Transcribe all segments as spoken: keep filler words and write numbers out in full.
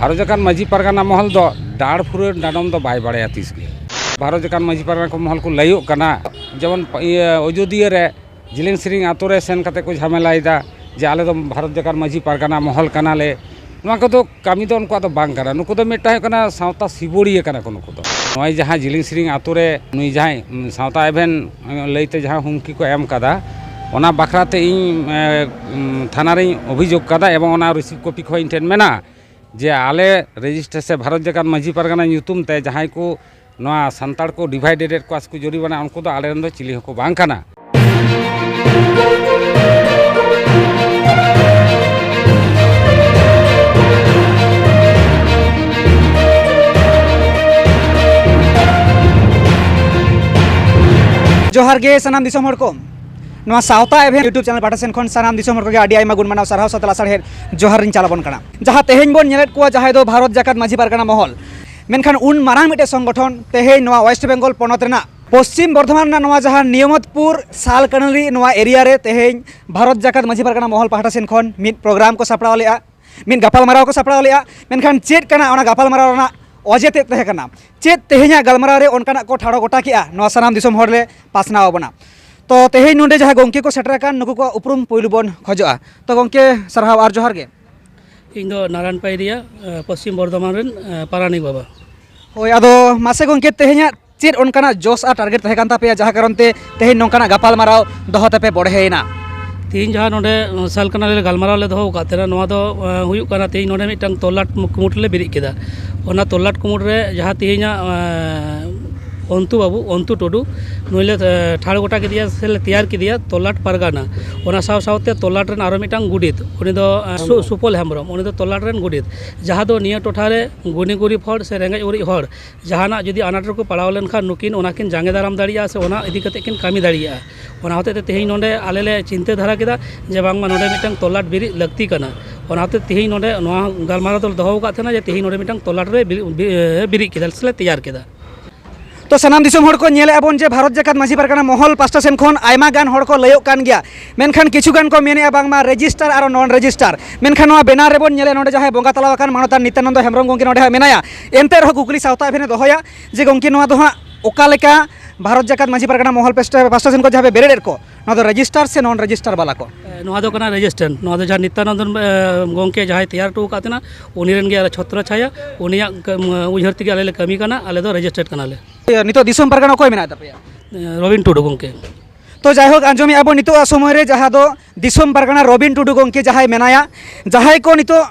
ᱵᱷᱟᱨᱚᱛ ᱡᱟᱠᱟᱛ ᱢᱟᱹᱡᱷᱤ ᱯᱟᱨᱜᱟᱱᱟ ᱢᱚᱦᱚᱞ ᱫᱚ ᱰᱟᱲ ᱯᱷᱩᱨᱟᱹ ᱰᱟᱸᱰᱚᱢ ᱫᱚ ᱵᱟᱭ ᱵᱟᱲᱟᱭᱟ ᱛᱤᱥ ᱜᱮ᱾ ᱵᱷᱟᱨᱚᱛ ᱡᱟᱠᱟᱛ ᱢᱟᱹᱡᱷᱤ ᱯᱟᱨᱜᱟᱱᱟ ᱠᱚ ᱢᱚᱦᱚᱞ ᱠᱚ ᱞᱟᱹᱭᱚᱜ ᱠᱟᱱᱟ, ᱡᱮᱢᱚᱱ ᱤᱭᱟᱹ ᱚᱡᱳᱫᱤᱭᱟᱹ ᱨᱮ ᱡᱤᱞᱤᱧ ᱥᱤᱨᱤᱧ ᱟᱛᱳ ᱨᱮ ᱥᱮᱱ ᱠᱟᱛᱮ ᱠᱚ ᱡᱷᱟᱢᱮᱞᱟᱭᱮᱫᱟ ᱡᱮ ᱟᱞᱮ ᱫᱚ ᱵᱷᱟᱨᱚᱛ ᱡᱟᱠᱟᱛ ᱢᱟᱹᱡᱷᱤ ᱯᱟᱨᱜᱟᱱᱟ ᱢᱚᱦᱚᱞ ᱠᱟᱱᱟᱞᱮ᱾ ᱱᱚᱣᱟ ᱠᱚᱫᱚ ᱠᱟᱹᱢᱤ ᱫᱚ ᱩᱱᱠᱩᱣᱟᱜ ᱫᱚ ᱵᱟᱝ ᱠᱟᱱᱟ᱾ ᱱᱩᱠᱩ ᱫᱚ ᱢᱤᱫᱴᱟᱝ ᱦᱩᱭᱩᱜ ᱠᱟᱱᱟ ᱥᱟᱶᱛᱟ ᱥᱤᱵᱚᱲᱤᱭᱟᱹ ᱠᱟᱱᱟ ᱠᱚ ᱱᱩᱠᱩ ᱫᱚ᱾ ᱱᱚᱜᱼᱚᱭ ᱡᱟᱦᱟᱸ ᱡᱤᱞᱤᱧ ᱥᱤᱨᱤᱧ ᱟᱛᱳ ᱨᱮ ᱱᱩᱭ ᱡᱟᱦᱟᱸᱭ, ᱩᱢ, ᱥᱟᱶᱛᱟ ᱮᱵᱷᱮᱱ, ᱮ, ᱞᱟᱹᱭᱛᱮ ᱡᱟᱦᱟᱸ ᱦᱩᱢᱠᱤ ᱠᱚ ᱮᱢ ᱠᱟᱫᱟ, ᱚᱱᱟ ᱵᱟᱠᱷᱨᱟ ᱛᱮ ᱤᱧ, ᱮ, ᱩᱢ, ᱛᱷᱟᱱᱟ ᱨᱤᱧ ᱚᱵᱷᱤᱡᱳᱜᱽ ᱠᱟᱫᱟ ᱮᱵᱚᱝ ᱚᱱᱟ ᱨᱤᱥᱤᱵᱷ ᱠᱚᱯᱤ ᱠᱚᱦᱚᱸ ᱤᱧ ᱴᱷᱮᱱ ᱢᱮᱱᱟᱜᱼᱟ ᱡᱮ ᱟᱞᱮ ᱨᱮᱡᱤᱥᱴᱟᱨ ᱥᱮ ᱵᱷᱟᱨᱚᱛ ᱡᱟᱠᱟᱛ ᱢᱟᱹᱡᱷᱤ ᱯᱟᱨᱜᱟᱱᱟ ᱧᱩᱛᱩᱢ ᱛᱮ ᱡᱟᱦᱟᱸᱭ ᱠᱚ ᱱᱚᱣᱟ ᱥᱟᱱᱛᱟᱲ ᱠᱚ ᱰᱤᱵᱷᱟᱭᱰᱮᱰ ᱮᱫ ᱠᱚᱣᱟ ᱥᱮᱠᱚ ᱡᱩᱨᱤᱢᱟᱱᱟ, ᱩᱱᱠᱩ ᱫᱚ ᱟᱞᱮ ᱨᱮᱱ ᱫᱚ ᱪᱤᱞᱤ ᱦᱚᱸᱠᱚ ᱵᱟᱝ ᱠᱟᱱᱟ᱾ ᱡᱚᱦᱟᱨ ᱜᱮ ᱥᱟᱱᱟᱢ ᱫᱤᱥᱚᱢ ᱦᱚᱲ ᱠᱚ, ᱱᱚᱣᱟ ᱥᱟᱶᱛᱟ ᱮᱵᱷᱮᱱ YouTube ᱪᱮᱱᱮᱞ ᱯᱟᱦᱴᱟ ᱥᱮᱱ ᱠᱷᱚᱱ ᱥᱟᱱᱟᱢ ᱫᱤᱥᱚᱢ ᱦᱚᱲ ᱠᱚᱜᱮ ᱟᱹᱰᱤ ᱟᱭᱢᱟ ᱜᱩᱱ ᱢᱟᱱᱟᱣ ᱥᱟᱨᱦᱟᱣ ᱥᱟᱶᱛᱮ ᱞᱟᱥᱟᱲᱦᱮᱫ ᱡᱚᱦᱟᱨ ᱨᱤᱧ ᱪᱟᱞ ᱟᱵᱚᱱ ᱠᱟᱱᱟ᱾ ᱡᱟᱦᱟᱸ ᱛᱮᱦᱮᱧ ᱵᱚᱱ ᱧᱮᱞᱮᱫ ᱠᱚᱣᱟ ᱡᱟᱦᱟᱸᱭ ᱫᱚ ᱵᱷᱟᱨᱚᱛ ᱡᱟᱠᱟᱛ ᱢᱟᱹᱡᱷᱤ ᱯᱟᱨᱜᱟᱱᱟ ᱢᱚᱦᱚᱞ, ᱢᱮᱱᱠᱷᱟᱱ ᱩᱱ ᱢᱟᱨᱟᱝ ᱢᱤᱫᱴᱮᱱ ᱥᱚᱝᱜᱚᱴᱷᱚᱱ ᱛᱮᱦᱮᱧ ᱱᱚᱣᱟ ᱳᱭᱮᱥᱴ ᱵᱮᱝᱜᱚᱞ ᱯᱚᱱᱚᱛ ᱨᱮᱱᱟᱜ ᱯᱚᱥᱪᱤᱢ ᱵᱚᱨᱫᱷᱚᱢᱟᱱ ᱨᱮᱱᱟᱜ ᱱᱚᱣᱟ ᱡᱟᱦᱟᱸ ᱱᱤᱭᱟᱢᱚᱛᱯᱩᱨ ᱥᱟᱞ ᱠᱟᱹᱱᱟᱹᱞᱤ ᱱᱚᱣᱟ ᱮᱨᱤᱭᱟ ᱨᱮ ᱛᱮᱦᱮᱧ ᱵᱷᱟᱨᱚᱛ ᱡᱟᱠᱟᱛ ᱢᱟᱹᱡᱷᱤ ᱯᱟᱨᱜᱟᱱᱟ ᱢᱚᱦᱚᱞ ᱯᱟᱦᱴᱟ ᱥᱮᱱ ᱠᱷᱚᱱ ᱢᱤᱫ ᱯᱨᱳᱜᱨᱟᱢ ᱠᱚ ᱥᱟᱯᱲᱟᱣ ᱞᱮᱫᱼᱟ, ᱢᱤᱫ ᱜᱟᱯᱟᱞᱢᱟᱨᱟᱣ ᱠᱚ ᱥᱟᱯᱲᱟᱣ ᱞᱮᱫᱼᱟ᱾ ᱢᱮᱱᱠᱷᱟᱱ ᱪᱮᱫ ᱠᱟᱱᱟ ᱚᱱᱟ ᱜᱟᱯᱟᱞᱢᱟᱨᱟᱣ ᱨᱮᱱᱟᱜ ᱚᱡᱮ ᱛᱮᱫ ᱛᱟᱦᱮᱸ ᱠᱟᱱᱟ? ᱪᱮᱫ ᱛᱮᱦᱮᱧᱟᱜ ᱜᱟᱞᱢᱟᱨᱟᱣ ᱨᱮ ᱚᱱᱠᱟᱱᱟᱜ ᱠᱚ ᱴᱷᱟᱲᱚ ᱜᱚᱴᱟ ᱠᱮᱜᱼᱟ, ᱱᱚᱣᱟ ᱥᱟᱱᱟᱢ ᱫᱤᱥᱚᱢ ᱦᱚᱲ ᱞᱮ ᱯᱟᱥᱱᱟᱣ ᱟᱵᱚᱱᱟ᱾ ᱛᱚ ᱛᱮᱦᱮᱧ ᱱᱚᱰᱮ ᱡᱟᱦᱟᱸ ᱜᱚᱢᱠᱮ ᱠᱚ ᱥᱮᱴᱮᱨ ᱟᱠᱟᱱ, ᱱᱩᱠᱩ ᱠᱚᱣᱟᱜ ᱩᱯᱨᱩᱢ ᱯᱩᱭᱞᱩ ᱵᱚᱱ ᱠᱷᱚᱡᱚᱜᱼᱟ᱾ ᱛᱚ ᱜᱚᱢᱠᱮ, ᱥᱟᱨᱦᱟᱣ ᱟᱨ ᱡᱚᱦᱟᱨ ᱜᱮ᱾ ᱤᱧ ᱫᱚ ᱱᱟᱨᱟᱭᱚᱱ ᱯᱟᱭᱨᱤᱭᱟ, ᱮ, ᱯᱚᱥᱪᱤᱢ ᱵᱚᱨᱫᱷᱚᱢᱟᱱ ᱨᱮᱱ, ᱮ, ᱯᱟᱨᱟᱱᱤᱠ ᱵᱟᱵᱟ᱾ ᱦᱳᱭ, ᱟᱫᱚ ᱢᱟᱥᱮ ᱜᱚᱢᱠᱮ, ᱛᱮᱦᱮᱧᱟᱜ ᱪᱮᱫ ᱚᱱᱠᱟᱱᱟᱜ ᱡᱚᱥ ᱟᱨ ᱴᱟᱨᱜᱮᱴ ᱛᱟᱦᱮᱸ ᱠᱟᱱ ᱛᱟᱯᱮᱭᱟ, ᱡᱟᱦᱟᱸ ᱠᱟᱨᱚᱱ ᱛᱮ ᱛᱮᱦᱮᱧ ᱱᱚᱝᱠᱟᱱᱟᱜ ᱜᱟᱯᱟᱞᱢᱟᱨᱟᱣ ᱫᱚᱦᱚ ᱛᱮᱯᱮ ᱵᱚᱲᱦᱮᱭᱮᱱᱟ? ᱛᱮᱦᱮᱧ ᱡᱟᱦᱟᱸ ᱱᱚᱰᱮ, ᱮ, ᱥᱟᱞ ᱠᱟᱱᱟᱞᱤ ᱨᱮ ᱜᱟᱞᱢᱟᱨᱟᱣ ᱞᱮ ᱫᱚᱦᱚ ᱟᱠᱟᱫ ᱛᱟᱦᱮᱱᱟ, ᱱᱚᱣᱟ ᱫᱚ, ᱮ, ᱦᱩᱭᱩᱜ ᱠᱟᱱᱟ, ᱛᱮᱦᱮᱧ ᱱᱚᱰᱮ ᱢᱤᱫᱴᱟᱝ ᱛᱚᱞᱟᱴ ᱠᱩᱢᱩᱴ ᱞᱮ ᱵᱮᱨᱮᱫ ᱠᱮᱫᱟ᱾ ᱚᱱᱟ ᱛᱚᱞᱟᱴ ᱠᱩᱢᱩᱴ ᱨᱮ ᱡᱟᱦᱟᱸ ᱛᱮᱦᱮᱧᱟᱜ, ᱮ, ᱚᱱᱛᱩ ᱵᱟᱹᱵᱩ, ᱚᱱᱛᱩ ᱴᱩᱰᱩ, ᱱᱩᱭ ᱞᱮ, ᱮ, ᱴᱷᱟᱲ ᱜᱚᱴᱟ ᱠᱮᱫᱮᱭᱟ ᱥᱮ ᱞᱮ ᱛᱮᱭᱟᱨ ᱠᱮᱫᱮᱭᱟ ᱛᱚᱞᱟᱴ ᱯᱟᱨᱜᱟᱱᱟ᱾ ᱚᱱᱟ ᱥᱟᱶ ᱥᱟᱶᱛᱮ ᱛᱚᱞᱟᱴ ᱨᱮᱱ ᱟᱨᱚ ᱢᱤᱫᱴᱟᱝ ᱜᱚᱰᱮᱛ, ᱩᱱᱤ ᱫᱚ, ᱮ, ᱥᱩ-, ᱥᱩᱯᱚᱞ ᱦᱮᱢᱵᱨᱚᱢ, ᱩᱱᱤ ᱫᱚ ᱛᱚᱞᱟᱴ ᱨᱮᱱ ᱜᱚᱰᱮᱛ, ᱡᱟᱦᱟᱸ ᱫᱚ ᱱᱤᱭᱟᱹ ᱴᱚᱴᱷᱟ ᱨᱮ ᱜᱩᱱᱤ ᱜᱩᱨᱤᱵ ᱦᱚᱲ ᱥᱮ ᱨᱮᱸᱜᱮᱡ ᱚᱨᱮᱡ ᱦᱚᱲ ᱡᱟᱦᱟᱱᱟᱜ ᱡᱩᱫᱤ ᱟᱱᱟᱴ ᱨᱮᱠᱚ ᱯᱟᱲᱟᱣ ᱞᱮᱱᱠᱷᱟᱱ ᱱᱩᱠᱤᱱ ᱚᱱᱟᱠᱤᱱ ᱡᱟᱸᱜᱮ ᱫᱟᱨᱟᱢ ᱫᱟᱲᱮᱭᱟᱜᱼᱟ ᱥᱮ ᱚᱱᱟ ᱤᱫᱤ ᱠᱟᱛᱮ ᱠᱤᱱ ᱠᱟᱹᱢᱤ ᱫᱟᱲᱮᱭᱟᱜᱼᱟ᱾ ᱚᱱᱟ ᱦᱚᱛᱮᱡ ᱛᱮ ᱛᱮᱦᱮᱧ ᱱᱚᱰᱮ ᱟᱞᱮ ᱞᱮ ᱪᱤᱱᱛᱟᱹ ᱫᱷᱟᱨᱟ ᱠᱮᱫᱟ ᱡᱮ ᱵᱟᱝᱢᱟ ᱱᱚᱰᱮ ᱢᱤᱫᱴᱟᱝ ᱛᱚᱞᱟᱴ ᱵᱮᱨᱮᱫ ᱞᱟᱹᱠᱛᱤ ᱠᱟᱱᱟ᱾ ᱚᱱᱟ ᱦᱚᱛᱮᱡ ᱛᱮ ᱛᱮᱦᱮᱧ ᱱᱚᱰᱮ ᱱᱚᱣᱟ ᱜᱟᱞᱢᱟᱨᱟᱣ ᱫᱚᱞᱮ ᱫᱚᱦᱚ ᱟᱠᱟᱫ ᱛᱟᱦᱮᱱᱟ ᱡᱮ ᱛᱮᱦᱮᱧ ᱱᱚᱰᱮ ᱢᱤᱫᱴᱟᱝ ᱛᱚᱞᱟᱴ ᱞᱮ ᱵᱮᱨᱮᱫ, ᱵᱮᱨᱮᱫ ᱠᱮᱫᱟ ᱥᱮ ᱞᱮ ᱛᱮᱭᱟᱨ ᱠᱮᱫᱟ᱾ ᱛᱚ ᱥᱟᱱᱟᱢ ᱫᱤᱥᱚᱢ ᱦᱚᱲ ᱠᱚ ᱧᱮᱞᱮᱫᱼᱟ ᱵᱚᱱ ᱡᱮ ᱵᱷᱟᱨᱚᱛ ᱡᱟᱠᱟᱛ ᱢᱟᱹᱡᱷᱤ ᱯᱟᱨᱜᱟᱱᱟ ᱢᱚᱦᱚᱞ ᱯᱟᱥᱴᱟ ᱥᱮᱱ ᱠᱷᱚᱱ ᱟᱭᱢᱟ ᱜᱟᱱ ᱦᱚᱲ ᱠᱚ ᱞᱟᱹᱭᱚᱜ ᱠᱟᱱ ᱜᱮᱭᱟ, ᱢᱮᱱᱠᱷᱟᱱ ᱠᱤᱪᱷᱩ ᱜᱟᱱ ᱠᱚ ᱢᱮᱱᱮᱫᱼᱟ ᱵᱟᱝᱢᱟ ᱨᱮᱡᱤᱥᱴᱟᱨ ᱟᱨ ᱱᱚᱱ ᱨᱮᱡᱤᱥᱴᱟᱨ᱾ ᱢᱮᱱᱠᱷᱟᱱ ᱱᱚᱣᱟ ᱵᱮᱱᱟᱨ ᱨᱮᱵᱚᱱ ᱧᱮᱞᱮᱫᱼᱟ ᱱᱚᱰᱮ ᱡᱟᱦᱟᱸᱭ ᱵᱚᱸᱜᱟ ᱛᱟᱞᱟ ᱟᱠᱟᱱ ᱢᱟᱱᱚᱛᱟᱱ ᱱᱤᱛᱭᱟᱱᱚᱱᱫᱚ ᱦᱮᱢᱵᱨᱚᱢ ᱜᱚᱢᱠᱮ ᱱᱚᱰᱮ ᱦᱟᱸᱜ ᱢᱮᱱᱟᱭᱟ᱾ ᱮᱱᱛᱮ ᱨᱮᱦᱚᱸ ᱠᱩᱠᱞᱤ ᱥᱟᱶᱛᱟ ᱟᱵᱮᱱᱮ ᱫᱚᱦᱚᱭᱟ ᱡᱮ ᱜᱚᱢᱠᱮ ᱱᱚᱣᱟ ᱫᱚ ᱦᱟᱸᱜ ᱚᱠᱟ ᱞᱮᱠᱟ ᱵᱷᱟᱨᱚᱛ ᱡᱟᱠᱟᱛ ᱢᱟᱹᱡᱷᱤ ᱯᱟᱨᱜᱟᱱᱟ ᱢᱚᱦᱚᱞ ᱯᱟᱥᱴᱟ ᱯᱟᱥᱴᱟ ᱥᱮᱱ ᱠᱷᱚᱱ ᱡᱟᱦᱟᱸ ᱯᱮ ᱵᱮᱨᱮᱫ ᱮᱫ ᱠᱚ, ᱱᱚᱣᱟ ᱫᱚ ᱨᱮᱡᱤᱥᱴᱟᱨ ᱥᱮ ᱱᱚᱱ ᱨᱮᱡᱤᱥᱴᱟᱨ ᱵᱟᱞᱟ ᱠᱚ? ᱮ, ᱱᱚᱣᱟ ᱫᱚ ᱠᱟᱱᱟ ᱨᱮᱡᱤᱥᱴᱟᱨ᱾ ᱱᱚᱣᱟ ᱫᱚ ᱡᱟᱦᱟᱸ ᱱᱤᱛᱭᱟᱱᱚᱱᱫᱚᱱ, ᱮ, ᱜᱚᱢᱠᱮ ᱡᱟᱦᱟᱸᱭ ᱛᱮᱭᱟᱨ ᱦᱚᱴᱚ ᱟᱠᱟᱫ ᱛᱟᱦᱮᱱᱟ, ᱩᱱᱤ ᱨᱮᱱ ᱜᱮ ᱟᱞᱮ ᱪᱷᱚᱛᱨᱚ ᱪᱷᱟᱭᱟ, ᱩᱱᱤᱭᱟᱜ ᱠᱟᱹᱢ-, ᱩᱭᱦᱟᱹᱨ ᱛᱮᱜᱮ ᱟᱞᱮ ᱞᱮ ᱠᱟᱹᱢᱤ ᱠᱟᱱᱟ, ᱟᱞᱮ ᱫᱚ ᱨᱮᱡᱤᱥᱴᱟᱨ ᱠᱟᱱᱟᱞᱮ᱾ ᱱᱤᱛᱚᱜ ᱫᱤᱥᱚᱢ ᱯᱟᱨᱜᱟᱱᱟ ᱚᱠᱚᱭ ᱢᱮᱱᱟᱭ ᱛᱟᱯᱮᱭᱟ? ᱮ, ᱨᱚᱵᱤᱱ ᱴᱩᱰᱩ ᱜᱚᱢᱠᱮ᱾ ᱛᱚ ᱡᱟᱭᱦᱳᱠ, ᱟᱸᱡᱚᱢᱮᱫᱼᱟ ᱵᱚᱱ ᱱᱤᱛᱚᱜ ᱥᱚᱢᱚᱭ ᱨᱮ ᱡᱟᱦᱟᱸ ᱫᱚ ᱫᱤᱥᱚᱢ ᱯᱟᱨᱜᱟᱱᱟ ᱨᱚᱵᱤᱱ ᱴᱩᱰᱩ ᱜᱚᱢᱠᱮ ᱡᱟᱦᱟᱸᱭ ᱢᱮᱱᱟᱭᱟ, ᱡᱟᱦᱟᱸᱭ ᱠᱚ ᱱᱤᱛᱚᱜ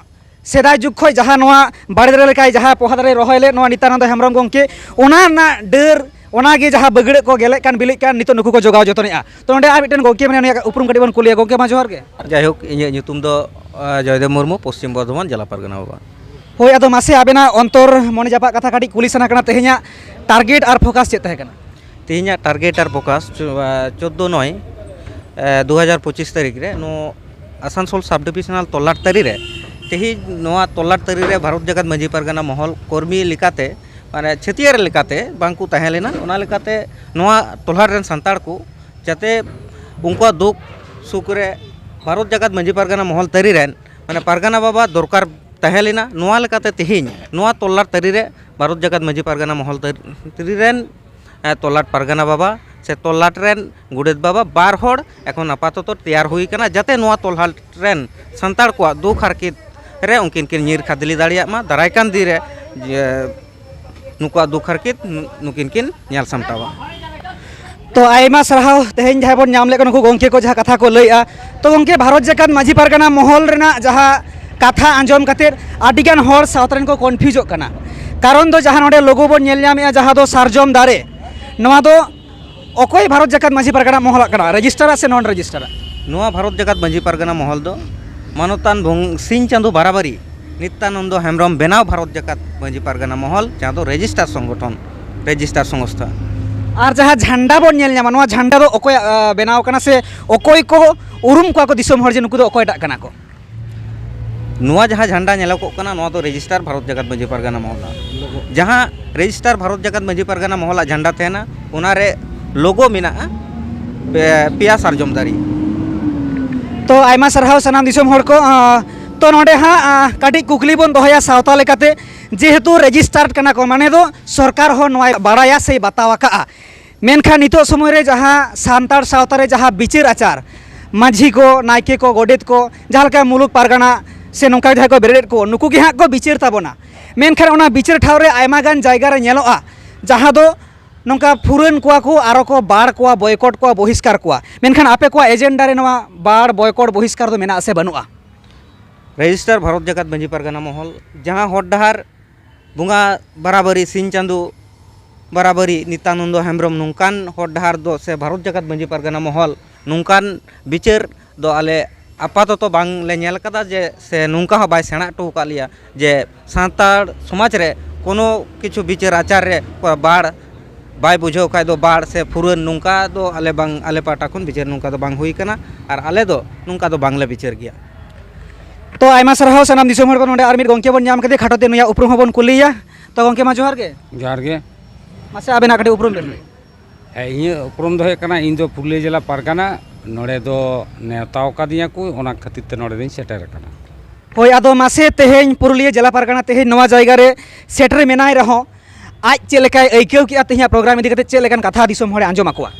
ᱥᱮᱫᱟᱭ ᱡᱩᱜᱽ ᱠᱷᱚᱱ ᱡᱟᱦᱟᱸ ᱱᱚᱣᱟ ᱵᱟᱲᱮ ᱫᱟᱨᱮ ᱞᱮᱠᱟᱭ ᱡᱟᱦᱟᱸ ᱯᱚᱦᱟ ᱫᱟᱨᱮᱭ ᱨᱚᱦᱚᱭ ᱞᱮᱫ ᱱᱚᱣᱟ ᱱᱤᱛᱭᱟᱱᱚᱱᱫᱚ ᱦᱮᱢᱵᱨᱚᱢ ᱜᱚᱢᱠᱮ, ᱚᱱᱟ ᱨᱮᱱᱟᱜ ᱰᱟᱹᱨ, ᱚᱱᱟ ᱜᱮ ᱡᱟᱦᱟᱸ ᱵᱟᱹᱜᱲᱟᱹᱜ ᱠᱚ ᱜᱮᱞᱮᱜ ᱠᱟᱱ ᱵᱤᱞᱤᱜ ᱠᱟᱱ, ᱱᱤᱛᱚᱜ ᱱᱩᱠᱩ ᱠᱚ ᱡᱚᱜᱟᱣ ᱡᱚᱛᱚᱱᱮᱜᱼᱟ᱾ ᱛᱚ ᱱᱚᱰᱮ ᱟᱨ ᱢᱤᱫᱴᱮᱱ ᱜᱚᱢᱠᱮ ᱢᱮᱱᱟᱭᱟ, ᱩᱱᱤᱭᱟᱜ ᱩᱯᱨᱩᱢ ᱠᱟᱹᱴᱤᱡ ᱵᱚᱱ ᱠᱩᱞᱤᱭᱟ᱾ ᱜᱚᱢᱠᱮ ᱢᱟ ᱡᱚᱦᱟᱨ ᱜᱮ᱾ ᱡᱟᱭᱦᱳᱠ, ᱤᱧᱟᱹᱜ ᱧᱩᱛᱩᱢ ᱫᱚ, ᱟ, ᱡᱚᱭᱫᱮᱵ ᱢᱩᱨᱢᱩ, ᱯᱚᱥᱪᱤᱢ ᱵᱚᱨᱫᱷᱚᱢᱟᱱ ᱡᱮᱞᱟ ᱯᱟᱨᱜᱟᱱᱟ ᱵᱟᱵᱟ᱾ ᱦᱳᱭ, ᱟᱫᱚ ᱢᱟᱥᱮ ᱟᱵᱮᱱᱟᱜ ᱚᱱᱛᱚᱨ ᱢᱚᱱᱮ ᱡᱟᱯᱟᱜ ᱠᱟᱛᱷᱟ ᱠᱟᱹᱴᱤᱡ ᱠᱩᱞᱤ ᱥᱟᱱᱟ ᱠᱟᱱᱟ, ᱛᱮᱦᱮᱧᱟᱜ ᱴᱟᱨᱜᱮᱴ ᱟᱨ ᱯᱷᱳᱠᱟᱥ ᱪᱮᱫ ᱛᱟᱦᱮᱸ ᱠᱟᱱᱟ? ᱛᱮᱦᱮᱧᱟᱜ ᱴᱟᱨᱜᱮᱴ ᱟᱨ ᱯᱷᱳᱠᱟᱥ ᱪᱚ-, ᱟ, ᱪᱳᱫᱽᱫᱳ ᱱᱚᱭ, ᱮ, ᱫᱩ ᱦᱟᱡᱟᱨ ᱯᱚᱸᱪᱤᱥ ᱛᱟᱹᱨᱤᱠᱷ ᱨᱮ ᱱᱚᱣᱟ ᱟᱥᱟᱱᱥᱳᱞ ᱥᱟᱵ ᱰᱤᱵᱤᱥᱚᱱᱟᱞ ᱛᱚᱞᱞᱟᱴ ᱛᱟᱹᱨᱤ ᱨᱮ ᱛᱮᱦᱮᱧ ᱱᱚᱣᱟ ᱛᱚᱞᱞᱟᱴ ᱛᱟᱹᱨᱤ ᱨᱮ ᱵᱷᱟᱨᱚᱛ ᱡᱟᱠᱟᱛ ᱢᱟᱹᱡᱷᱤ ᱯᱟᱨᱜᱟᱱᱟ ᱢᱚᱦᱚᱞ ᱠᱚᱨᱢᱤ ᱞᱮᱠᱟᱛᱮ, ᱢᱟᱱᱮ ᱪᱷᱟᱹᱛᱤᱭᱟᱹᱨ ᱞᱮᱠᱟᱛᱮ ᱵᱟᱝᱠᱚ ᱛᱟᱦᱮᱸ ᱞᱮᱱᱟ᱾ ᱚᱱᱟ ᱞᱮᱠᱟᱛᱮ ᱱᱚᱣᱟ ᱴᱚᱞᱟ ᱨᱮᱱ ᱥᱟᱱᱛᱟᱲ ᱠᱚ ᱡᱟᱛᱮ ᱩᱱᱠᱩᱣᱟᱜ ᱫᱩᱠ ᱥᱩᱠ ᱨᱮ ᱵᱷᱟᱨᱚᱛ ᱡᱟᱠᱟᱛ ᱢᱟᱹᱡᱷᱤ ᱯᱟᱨᱜᱟᱱᱟ ᱢᱚᱦᱚᱞ ᱛᱟᱹᱨᱤ ᱨᱮᱱ, ᱢᱟᱱᱮ ᱯᱟᱨᱜᱟᱱᱟ ᱵᱟᱵᱟ ᱫᱚᱨᱠᱟᱨ ᱛᱟᱦᱮᱸ ᱞᱮᱱᱟ᱾ ᱱᱚᱣᱟ ᱞᱮᱠᱟᱛᱮ ᱛᱮᱦᱮᱧ ᱱᱚᱣᱟ ᱛᱚᱞᱞᱟᱴ ᱛᱟᱹᱨᱤ ᱨᱮ ᱵᱷᱟᱨᱚᱛ ᱡᱟᱠᱟᱛ ᱢᱟᱹᱡᱷᱤ ᱯᱟᱨᱜᱟᱱᱟ ᱢᱚᱦᱚᱞ ᱛᱟᱹᱨᱤ ᱨᱮᱱ, ᱮ, ᱛᱚᱞᱞᱟᱴ ᱯᱟᱨᱜᱟᱱᱟ ᱵᱟᱵᱟ ᱥᱮ ᱛᱚᱞᱞᱟᱴ ᱨᱮᱱ ᱜᱚᱰᱮᱛ ᱵᱟᱵᱟ ᱵᱟᱨ ᱦᱚᱲ ᱮᱠᱷᱚᱱ ᱟᱯᱟᱛᱚᱛᱚ ᱛᱮᱭᱟᱨ ᱦᱩᱭ ᱠᱟᱱᱟ, ᱡᱟᱛᱮ ᱱᱚᱣᱟ ᱛᱚᱞᱞᱟᱴ ᱨᱮᱱ ᱥᱟᱱᱛᱟᱲ ᱠᱚᱣᱟᱜ ᱫᱩᱠ ᱦᱟᱨᱠᱮᱛ ᱨᱮ ᱩᱱᱠᱤᱱ ᱠᱤᱱ ᱧᱤᱨ ᱠᱷᱟᱫᱽᱞᱮ ᱫᱟᱲᱮᱭᱟᱜ ᱢᱟ᱾ ᱫᱟᱨᱟᱭ ᱠᱟᱱ ᱫᱤᱱ ᱨᱮ ᱡᱮ ᱱᱩᱠᱩᱣᱟᱜ ᱫᱩᱠ ᱦᱟᱨᱠᱮᱛ ᱱᱩ-, ᱱᱩᱠᱤᱱ ᱠᱤᱱ ᱧᱮᱞ ᱥᱟᱢᱴᱟᱣᱟ᱾ ᱛᱚ ᱟᱭᱢᱟ ᱥᱟᱨᱦᱟᱣ, ᱛᱮᱦᱮᱧ ᱡᱟᱦᱟᱸᱭ ᱵᱚᱱ ᱧᱟᱢ ᱞᱮᱫ ᱠᱚ ᱱᱩᱠᱩ ᱜᱚᱢᱠᱮ ᱠᱚ ᱡᱟᱦᱟᱸ ᱠᱟᱛᱷᱟ ᱠᱚ ᱞᱟᱹᱭᱮᱜᱼᱟ᱾ ᱛᱚ ᱜᱚᱢᱠᱮ, ᱵᱷᱟᱨᱚᱛ ᱡᱟᱠᱟᱛ ᱢᱟᱹᱡᱷᱤ ᱯᱟᱨᱜᱟᱱᱟ ᱢᱚᱦᱚᱞ ᱨᱮᱱᱟᱜ ᱡᱟᱦᱟᱸ ᱠᱟᱛᱷᱟ ᱟᱸᱡᱚᱢ ᱠᱟᱛᱮᱫ ᱟᱹᱰᱤᱜᱟᱱ ᱦᱚᱲ ᱥᱟᱶᱛᱟ ᱨᱮᱱ ᱠᱚ ᱠᱚᱱᱯᱷᱤᱭᱩᱡᱚᱜ ᱠᱟᱱᱟ, ᱠᱟᱨᱚᱱ ᱫᱚ ᱡᱟᱦᱟᱸ ᱱᱚᱰᱮ ᱞᱳᱜᱳ ᱵᱚᱱ ᱧᱮᱞ ᱧᱟᱢᱮᱜᱼᱟ ᱡᱟᱦᱟᱸ ᱫᱚ ᱥᱟᱨᱡᱚᱢ ᱫᱟᱨᱮ, ᱱᱚᱣᱟ ᱫᱚ ᱚᱠᱚᱭ ᱵᱷᱟᱨᱚᱛ ᱡᱟᱠᱟᱛ ᱢᱟᱹᱡᱷᱤ ᱯᱟᱨᱜᱟᱱᱟ ᱢᱚᱦᱚᱞᱟᱜ ᱠᱟᱱᱟ, ᱨᱮᱡᱤᱥᱴᱟᱨᱟ ᱥᱮ ᱱᱚᱱ ᱨᱮᱡᱤᱥᱴᱟᱨᱟ? ᱱᱚᱣᱟ ᱵᱷᱟᱨᱚᱛ ᱡᱟᱠᱟᱛ ᱢᱟᱹᱡᱷᱤ ᱯᱟᱨᱜᱟᱱᱟ ᱢᱚᱦᱚᱞ ᱫᱚ ᱢᱟᱱᱚᱛᱟᱱ ᱵᱚᱝ-, ᱥᱤᱧ ᱪᱟᱸᱫᱳ ᱵᱟᱨᱟᱵᱟᱨᱤ ᱱᱤᱛᱭᱟᱱᱚᱱᱫᱚ ᱦᱮᱢᱵᱨᱚᱢ ᱵᱮᱱᱟᱣ ᱵᱷᱟᱨᱚᱛ ᱡᱟᱠᱟᱛ ᱢᱟᱹᱡᱷᱤ ᱯᱟᱨᱜᱟᱱᱟ ᱢᱚᱦᱚᱞ, ᱡᱟᱦᱟᱸ ᱫᱚ ᱨᱮᱡᱤᱥᱴᱟᱨ ᱥᱚᱝᱜᱚᱴᱷᱚᱱ, ᱨᱮᱡᱤᱥᱴᱟᱨ ᱥᱚᱝᱥᱛᱷᱟ᱾ ᱟᱨ ᱡᱟᱦᱟᱸ ᱡᱷᱟᱱᱰᱟ ᱵᱚᱱ ᱧᱮᱞ ᱧᱟᱢᱟ, ᱱᱚᱣᱟ ᱡᱷᱟᱱᱰᱟ ᱫᱚ ᱚᱠᱚᱭᱟᱜ, ᱟ, ᱵᱮᱱᱟᱣ ᱠᱟᱱᱟ ᱥᱮ ᱚᱠᱚᱭ ᱠᱚ ᱩᱨᱩᱢ ᱠᱚᱣᱟ ᱠᱚ ᱫᱤᱥᱚᱢ ᱦᱚᱲ ᱡᱮ ᱱᱩᱠᱩ ᱫᱚ ᱚᱠᱚᱭᱴᱟᱜ ᱠᱟᱱᱟ ᱠᱚ? ᱱᱚᱣᱟ ᱡᱟᱦᱟᱸ ᱡᱷᱟᱱᱰᱟ ᱧᱮᱞᱚᱜᱚᱜ ᱠᱟᱱᱟ, ᱱᱚᱣᱟ ᱫᱚ ᱨᱮᱡᱤᱥᱴᱟᱨ ᱵᱷᱟᱨᱚᱛ ᱡᱟᱠᱟᱛ ᱢᱟᱹᱡᱷᱤ ᱯᱟᱨᱜᱟᱱᱟ ᱢᱚᱦᱚᱞᱟᱜ᱾ ᱡᱟᱦᱟᱸ ᱨᱮᱡᱤᱥᱴᱟᱨ ᱵᱷᱟᱨᱚᱛ ᱡᱟᱠᱟᱛ ᱢᱟᱹᱡᱷᱤ ᱯᱟᱨᱜᱟᱱᱟ ᱢᱚᱦᱚᱞᱟᱜ ᱡᱷᱟᱱᱰᱟ ᱛᱟᱦᱮᱱᱟ, ᱚᱱᱟᱨᱮ ᱞᱳᱜᱳ ᱢᱮᱱᱟᱜᱼᱟ ᱯᱮ-, ᱯᱮᱭᱟ ᱥᱟᱨᱡᱚᱢ ᱫᱟᱨᱮ᱾ ᱛᱚ, ᱟᱭᱢᱟ ᱥᱟᱨᱦᱟᱣ ᱥᱟᱱᱟᱢ ᱫᱤᱥᱚᱢ ᱦᱚᱲ ᱠᱚ᱾ ᱟᱸ, ᱛᱚ, ᱱᱚᱰᱮ ᱦᱟᱸᱜ, ᱟᱸ, ᱠᱟᱹᱴᱤᱡ ᱠᱩᱠᱞᱤ ᱵᱚᱱ ᱫᱚᱦᱚᱭᱟ ᱥᱟᱶᱛᱟ ᱞᱮᱠᱟᱛᱮ, ᱡᱮᱦᱮᱛᱩ ᱨᱮᱡᱤᱥᱴᱟᱨᱰ ᱠᱟᱱᱟ ᱠᱚ, ᱢᱟᱱᱮ ᱫᱚ ᱥᱚᱨᱠᱟᱨ ᱦᱚᱸ ᱱᱚᱣᱟᱭ ᱵᱟᱲᱟᱭᱟ ᱥᱮᱭ ᱵᱟᱛᱟᱣ ᱟᱠᱟᱜᱼᱟ᱾ ᱢᱮᱱᱠᱷᱟᱱ ᱱᱤᱛᱚᱜ ᱥᱚᱢᱚᱭ ᱨᱮ ᱡᱟᱦᱟᱸ ᱥᱟᱱᱛᱟᱲ ᱥᱟᱶᱛᱟ ᱨᱮ ᱡᱟᱦᱟᱸ ᱵᱤᱪᱟᱹᱨ ᱟᱪᱟᱨ, ᱢᱟᱹᱡᱷᱤ ᱠᱚ, ᱱᱟᱭᱠᱮ ᱠᱚ, ᱜᱚᱰᱮᱛ ᱠᱚ, ᱡᱟᱦᱟᱸ ᱞᱮᱠᱟ ᱢᱩᱞᱩᱠ ᱯᱟᱨᱜᱟᱱᱟ ᱥᱮ ᱱᱚᱝᱠᱟ ᱡᱟᱦᱟᱸᱭ ᱠᱚ ᱵᱮᱨᱮᱫ ᱠᱚ, ᱱᱩᱠᱩ ᱜᱮ ᱦᱟᱸᱜ ᱠᱚ ᱵᱤᱪᱟᱹᱨ ᱛᱟᱵᱚᱱᱟ᱾ ᱢᱮᱱᱠᱷᱟᱱ ᱚᱱᱟ ᱵᱤᱪᱟᱹᱨ ᱴᱷᱟᱶ ᱨᱮ ᱟᱭᱢᱟ ᱜᱟᱱ ᱡᱟᱭᱜᱟ ᱨᱮ ᱧᱮᱞᱚᱜᱼᱟ, ᱡᱟᱦᱟᱸ ᱫᱚ ᱱᱚᱝᱠᱟ ᱯᱷᱩᱨᱟᱹᱱ ᱠᱚᱣᱟ ᱠᱚ, ᱟᱨᱚ ᱠᱚ ᱵᱟᱲ ᱠᱚᱣᱟ, ᱵᱚᱭᱠᱚᱴ ᱠᱚᱣᱟ, ᱵᱚᱦᱤᱥᱠᱟᱨ ᱠᱚᱣᱟ᱾ ᱢᱮᱱᱠᱷᱟᱱ ᱟᱯᱮ ᱠᱚᱣᱟᱜ ᱮᱡᱮᱱᱰᱟ ᱨᱮ ᱱᱚᱣᱟ ᱵᱟᱲ, ᱵᱚᱭᱠᱚᱴ, ᱵᱚᱦᱤᱥᱠᱟᱨ ᱫᱚ ᱢᱮᱱᱟᱜᱼᱟ ᱥᱮ ᱵᱟᱹᱱᱩᱜᱼᱟ? ᱨᱮᱡᱤᱥᱴᱟᱨ ᱵᱷᱟᱨᱚᱛ ᱡᱟᱠᱟᱛ ᱢᱟᱹᱡᱷᱤ ᱯᱟᱨᱜᱟᱱᱟ ᱢᱚᱦᱚᱞ, ᱡᱟᱦᱟᱸ ᱦᱚᱨ ᱰᱟᱦᱟᱨ ᱵᱚᱸᱜᱟ ᱵᱟᱨᱟᱵᱟᱹᱨᱤ, ᱥᱤᱧ ᱪᱟᱸᱫᱳ ᱵᱟᱨᱟᱵᱟᱹᱨᱤ, ᱱᱤᱛᱭᱟᱱᱚᱱᱫᱚ ᱦᱮᱢᱵᱨᱚᱢ, ᱱᱚᱝᱠᱟᱱ ᱦᱚᱨ ᱰᱟᱦᱟᱨ ᱫᱚ ᱥᱮ ᱵᱷᱟᱨᱚᱛ ᱡᱟᱠᱟᱛ ᱢᱟᱹᱡᱷᱤ ᱯᱟᱨᱜᱟᱱᱟ ᱢᱚᱦᱚᱞ ᱱᱚᱝᱠᱟᱱ ᱵᱤᱪᱟᱹᱨ ᱫᱚ ᱟᱞᱮ ᱟᱯᱟᱛᱚᱛᱚ ᱵᱟᱝ ᱞᱮ ᱧᱮᱞ ᱠᱟᱫᱟ ᱡᱮ, ᱥᱮ ᱱᱚᱝᱠᱟ ᱦᱚᱸ ᱵᱟᱭ ᱥᱮᱬᱟ ᱦᱚᱴᱚ ᱟᱠᱟᱫ ᱞᱮᱭᱟ ᱡᱮ ᱥᱟᱱᱛᱟᱲ ᱥᱚᱢᱟᱡᱽ ᱨᱮ ᱠᱳᱱᱳ ᱠᱤᱪᱷᱩ ᱵᱤᱪᱟᱹᱨ ᱟᱪᱟᱨ ᱨᱮ ᱵᱟᱲ ᱵᱟᱭ ᱵᱩᱡᱷᱟᱹᱣ ᱠᱷᱟᱡ ᱫᱚ ᱵᱟᱲ ᱥᱮ ᱯᱷᱩᱨᱟᱹᱱ ᱱᱚᱝᱠᱟ ᱫᱚ ᱟᱞᱮ ᱵᱟᱝ, ᱟᱞᱮ ᱯᱟᱦᱴᱟ ᱠᱷᱚᱱ ᱵᱤᱪᱟᱹᱨ ᱱᱚᱝᱠᱟ ᱫᱚ ᱵᱟᱝ ᱦᱩᱭ ᱠᱟᱱᱟ ᱟᱨ ᱟᱞᱮ ᱫᱚ ᱱᱚᱝᱠᱟ ᱫᱚ ᱵᱟᱝᱞᱮ ᱵᱤᱪᱟᱹᱨ ᱜᱮᱭᱟ᱾ ᱛᱚ, ᱟᱭᱢᱟ ᱥᱟᱨᱦᱟᱣ ᱥᱟᱱᱟᱢ ᱫᱤᱥᱚᱢ ᱦᱚᱲ ᱠᱚ᱾ ᱱᱚᱰᱮ ᱟᱨ ᱢᱤᱫ ᱜᱚᱢᱠᱮ ᱵᱚᱱ ᱧᱟᱢ ᱠᱮᱫᱮ, ᱠᱷᱟᱴᱚ ᱛᱮ ᱱᱩᱭᱟᱜ ᱩᱯᱨᱩᱢ ᱦᱚᱸᱵᱚᱱ ᱠᱩᱞᱤᱭᱟ᱾ ᱛᱚ, ᱜᱚᱢᱠᱮ ᱢᱟ ᱡᱚᱦᱟᱨ ᱜᱮ᱾ ᱡᱚᱦᱟᱨ ᱜᱮ᱾ ᱢᱟᱥᱮ ᱟᱵᱮᱱᱟᱜ ᱠᱟᱹᱴᱤᱡ ᱩᱯᱨᱩᱢ ᱵᱮᱱ ᱞᱟᱹᱭ᱾ ᱦᱮᱸ, ᱤᱧᱟᱹᱜ ᱩᱯᱨᱩᱢ ᱫᱚ ᱦᱩᱭᱩᱜ ᱠᱟᱱᱟ, ᱤᱧ ᱫᱚ ᱯᱩᱨᱩᱞᱤᱭᱟᱹ ᱡᱮᱞᱟ ᱯᱟᱨᱜᱟᱱᱟ, ᱱᱚᱰᱮ ᱫᱚ ᱱᱮᱣᱛᱟ ᱟᱠᱟᱫᱤᱧᱟ ᱠᱚ, ᱚᱱᱟ ᱠᱷᱟᱹᱛᱤᱨ ᱛᱮ ᱱᱚᱰᱮ ᱫᱚᱧ ᱥᱮᱴᱮᱨ ᱟᱠᱟᱱᱟ᱾ ᱦᱳᱭ, ᱟᱫᱚ ᱢᱟᱥᱮ ᱛᱮᱦᱮᱧ ᱯᱩᱨᱩᱞᱤᱭᱟᱹ ᱡᱮᱞᱟ ᱯᱟᱨᱜᱟᱱᱟ ᱛᱮᱦᱮᱧ ᱱᱚᱣᱟ ᱡᱟᱭᱜᱟ ᱨᱮ ᱥᱮᱴᱮᱨ ᱢᱮᱱᱟᱭ ᱨᱮᱦᱚᱸ, ᱟᱡ ᱪᱮᱫ ᱞᱮᱠᱟᱭ ᱟᱹᱭᱠᱟᱹᱣ ᱠᱮᱫᱼᱟ ᱛᱮᱦᱮᱧᱟᱜ ᱯᱨᱳᱜᱨᱟᱢ ᱤᱫᱤ ᱠᱟᱛᱮ, ᱪᱮᱫ ᱞᱮᱠᱟᱱ ᱠᱟᱛᱷᱟ ᱫᱤᱥᱚᱢ ᱦᱚᱲᱮ ᱟᱸᱡᱚᱢ ᱟᱠᱚᱣᱟ?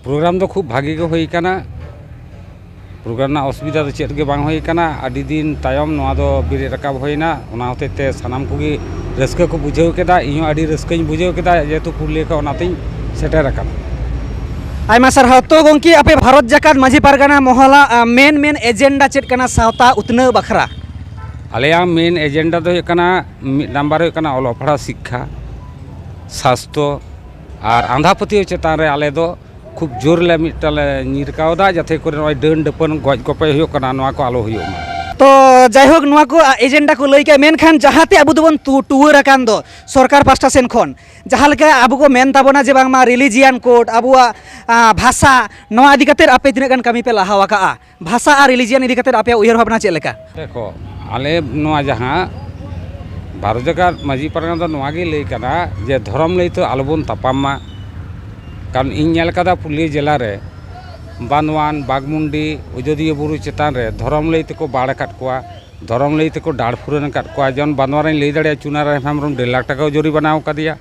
ᱯᱨᱳᱜᱨᱟᱢ ᱫᱚ ᱠᱷᱩᱵ ᱵᱷᱟᱜᱮ ᱜᱮ ᱦᱩᱭ ᱟᱠᱟᱱᱟ᱾ ᱯᱨᱳᱜᱨᱟᱢ ᱨᱮᱱᱟᱜ ᱚᱥᱩᱵᱤᱫᱷᱟ ᱫᱚ ᱪᱮᱫ ᱜᱮ ᱵᱟᱝ ᱦᱩᱭ ᱟᱠᱟᱱᱟ᱾ ᱟᱹᱰᱤ ᱫᱤᱱ ᱛᱟᱭᱚᱢ ᱱᱚᱣᱟ ᱫᱚ ᱵᱮᱨᱮᱫ ᱨᱟᱠᱟᱵ ᱦᱩᱭᱱᱟ, ᱚᱱᱟ ᱦᱚᱛᱮᱡ ᱛᱮ ᱥᱟᱱᱟᱢ ᱠᱚᱜᱮ ᱨᱟᱹᱥᱠᱟᱹ ᱠᱚ ᱵᱩᱡᱷᱟᱹᱣ ᱠᱮᱫᱟ, ᱤᱧ ᱦᱚᱸ ᱟᱹᱰᱤ ᱨᱟᱹᱥᱠᱟᱹᱧ ᱵᱩᱡᱷᱟᱹᱣ ᱠᱮᱫᱟ, ᱡᱮᱦᱮᱛᱩ ᱯᱩᱨᱩᱞᱤᱭᱟᱹ ᱠᱷᱚᱱ ᱚᱱᱟᱛᱤᱧ ᱥᱮᱴᱮᱨ ᱟᱠᱟᱱᱟ᱾ ᱟᱭᱢᱟ ᱥᱟᱨᱦᱟᱣ᱾ ᱛᱚ ᱜᱚᱢᱠᱮ, ᱟᱯᱮ ᱵᱷᱟᱨᱚᱛ ᱡᱟᱠᱟᱛ ᱢᱟᱹᱡᱷᱤ ᱯᱟᱨᱜᱟᱱᱟ ᱢᱚᱦᱚᱞᱟᱜ, ᱟ, ᱢᱮᱱ ᱢᱮᱱ ᱮᱡᱮᱱᱰᱟ ᱪᱮᱫ ᱠᱟᱱᱟ ᱥᱟᱶᱛᱟ ᱩᱛᱱᱟᱹᱣ ᱵᱟᱠᱷᱨᱟ? ᱟᱞᱮᱭᱟᱜ ᱢᱮᱱ ᱮᱡᱮᱱᱰᱟ ᱫᱚ ᱦᱩᱭᱩᱜ ᱠᱟᱱᱟ, ᱢᱤᱫ ᱱᱟᱢᱵᱟᱨ ᱦᱩᱭᱩᱜ ᱠᱟᱱᱟ ᱚᱞᱚᱜ ᱯᱟᱲᱦᱟᱜ, ᱥᱤᱠᱠᱷᱟ, ᱥᱟᱥᱛᱷᱚ ᱟᱨ ᱟᱸᱫᱷᱟ ᱯᱟᱹᱛᱭᱟᱹᱣ ᱪᱮᱛᱟᱱ ᱨᱮ ᱟᱞᱮ ᱫᱚ ᱠᱷᱩᱵ ᱡᱳᱨ ᱞᱮ ᱢᱤᱫᱴᱟᱝ ᱞᱮ ᱧᱤᱨ ᱠᱟᱣᱫᱟ, ᱡᱟᱛᱮ ᱠᱚᱨᱮ ᱱᱚᱜᱼᱚᱭ ᱰᱟᱹᱱ ᱰᱟᱹᱯᱟᱹᱱ ᱜᱚᱡ ᱜᱚᱯᱚᱡ ᱦᱩᱭᱩᱜ ᱠᱟᱱᱟ, ᱱᱚᱣᱟ ᱠᱚ ᱟᱞᱚ ᱦᱩᱭᱩᱜ ᱢᱟ᱾ ᱛᱚ ᱡᱟᱭᱦᱳᱠ, ᱱᱚᱣᱟ ᱠᱚ ᱮᱡᱮᱱᱰᱟ ᱠᱚ ᱞᱟᱹᱭ ᱠᱮᱫ, ᱢᱮᱱᱠᱷᱟᱱ ᱡᱟᱦᱟᱸᱛᱮ ᱟᱵᱚ ᱫᱚᱵᱚᱱ ᱛᱩ- ᱴᱩᱣᱟᱹᱨ ᱟᱠᱟᱱ ᱫᱚ ᱥᱚᱨᱠᱟᱨ ᱯᱟᱥᱴᱟ ᱥᱮᱱ ᱠᱷᱚᱱ, ᱡᱟᱦᱟᱸ ᱞᱮᱠᱟ ᱟᱵᱚ ᱠᱚ ᱢᱮᱱ ᱛᱟᱵᱚᱱᱟ ᱡᱮ ᱵᱟᱝᱢᱟ religion code, ᱟᱵᱚᱣᱟᱜ ᱟ, ᱵᱷᱟᱥᱟ, ᱱᱚᱣᱟ ᱤᱫᱤ ᱠᱟᱛᱮ ᱟᱯᱮ ᱛᱤᱱᱟᱹᱜ ᱜᱟᱱ ᱠᱟᱹᱢᱤ ᱯᱮ ᱞᱟᱦᱟ ᱟᱠᱟᱜᱼᱟ? ᱵᱷᱟᱥᱟ ᱟᱨ religion ᱤᱫᱤ ᱠᱟᱛᱮ ᱟᱯᱮᱭᱟᱜ ᱩᱭᱦᱟᱹᱨ ᱵᱷᱟᱵᱽᱱᱟ ᱪᱮᱫ ᱞᱮᱠᱟ? ᱫᱮᱠᱷᱚ, ᱟᱞᱮ ᱱᱚᱣᱟ ᱡᱟᱦᱟᱸ ᱵᱷᱟᱨᱚᱛ ᱡᱟᱠᱟᱛ ᱢᱟᱹᱡᱷᱤ ᱯᱟᱨᱜᱟᱱᱟ ᱫᱚ ᱱᱚᱣᱟ ᱜᱮ ᱞᱟᱹᱭ ᱠᱟᱱᱟ ᱡᱮ ᱫᱷᱚᱨᱚᱢ ᱞᱟᱹᱭ ᱛᱮ ᱟᱞᱚᱵᱚᱱ ᱛᱟᱯᱟᱢ ᱢᱟ᱾ ᱠᱟᱨᱚᱱ ᱤᱧ ᱧᱮᱞ ᱠᱟᱫᱟ ᱯᱩᱨᱩᱞᱤᱭᱟᱹ ᱡᱮᱞᱟ ᱨᱮ ᱵᱟᱱᱫᱣᱟᱱ, ᱵᱟᱜᱽᱢᱩᱱᱰᱤ, ᱟᱡᱳᱫᱤᱭᱟᱹ ᱵᱩᱨᱩ ᱪᱮᱛᱟᱱ ᱨᱮ ᱫᱷᱚᱨᱚᱢ ᱞᱟᱹᱭ ᱛᱮᱠᱚ ᱵᱟᱲ ᱟᱠᱟᱫ ᱠᱚᱣᱟ, ᱫᱷᱚᱨᱚᱢ ᱞᱟᱹᱭ ᱛᱮᱠᱚ ᱰᱟᱲ ᱯᱷᱩᱨᱟᱹᱱ ᱟᱠᱟᱫ ᱠᱚᱣᱟ᱾ ᱡᱮᱢᱚᱱ ᱵᱟᱱᱫᱣᱟᱱ ᱨᱮᱧ ᱞᱟᱹᱭ ᱫᱟᱲᱮᱭᱟᱜᱼᱟ, ᱪᱩᱱᱟᱨᱟᱢ ᱦᱮᱢᱵᱨᱚᱢ ᱰᱮᱲ ᱞᱟᱠᱷ ᱴᱟᱠᱟ ᱠᱚ ᱡᱩᱨᱤᱢᱟᱱᱟ ᱟᱠᱟᱫᱮᱭᱟ᱾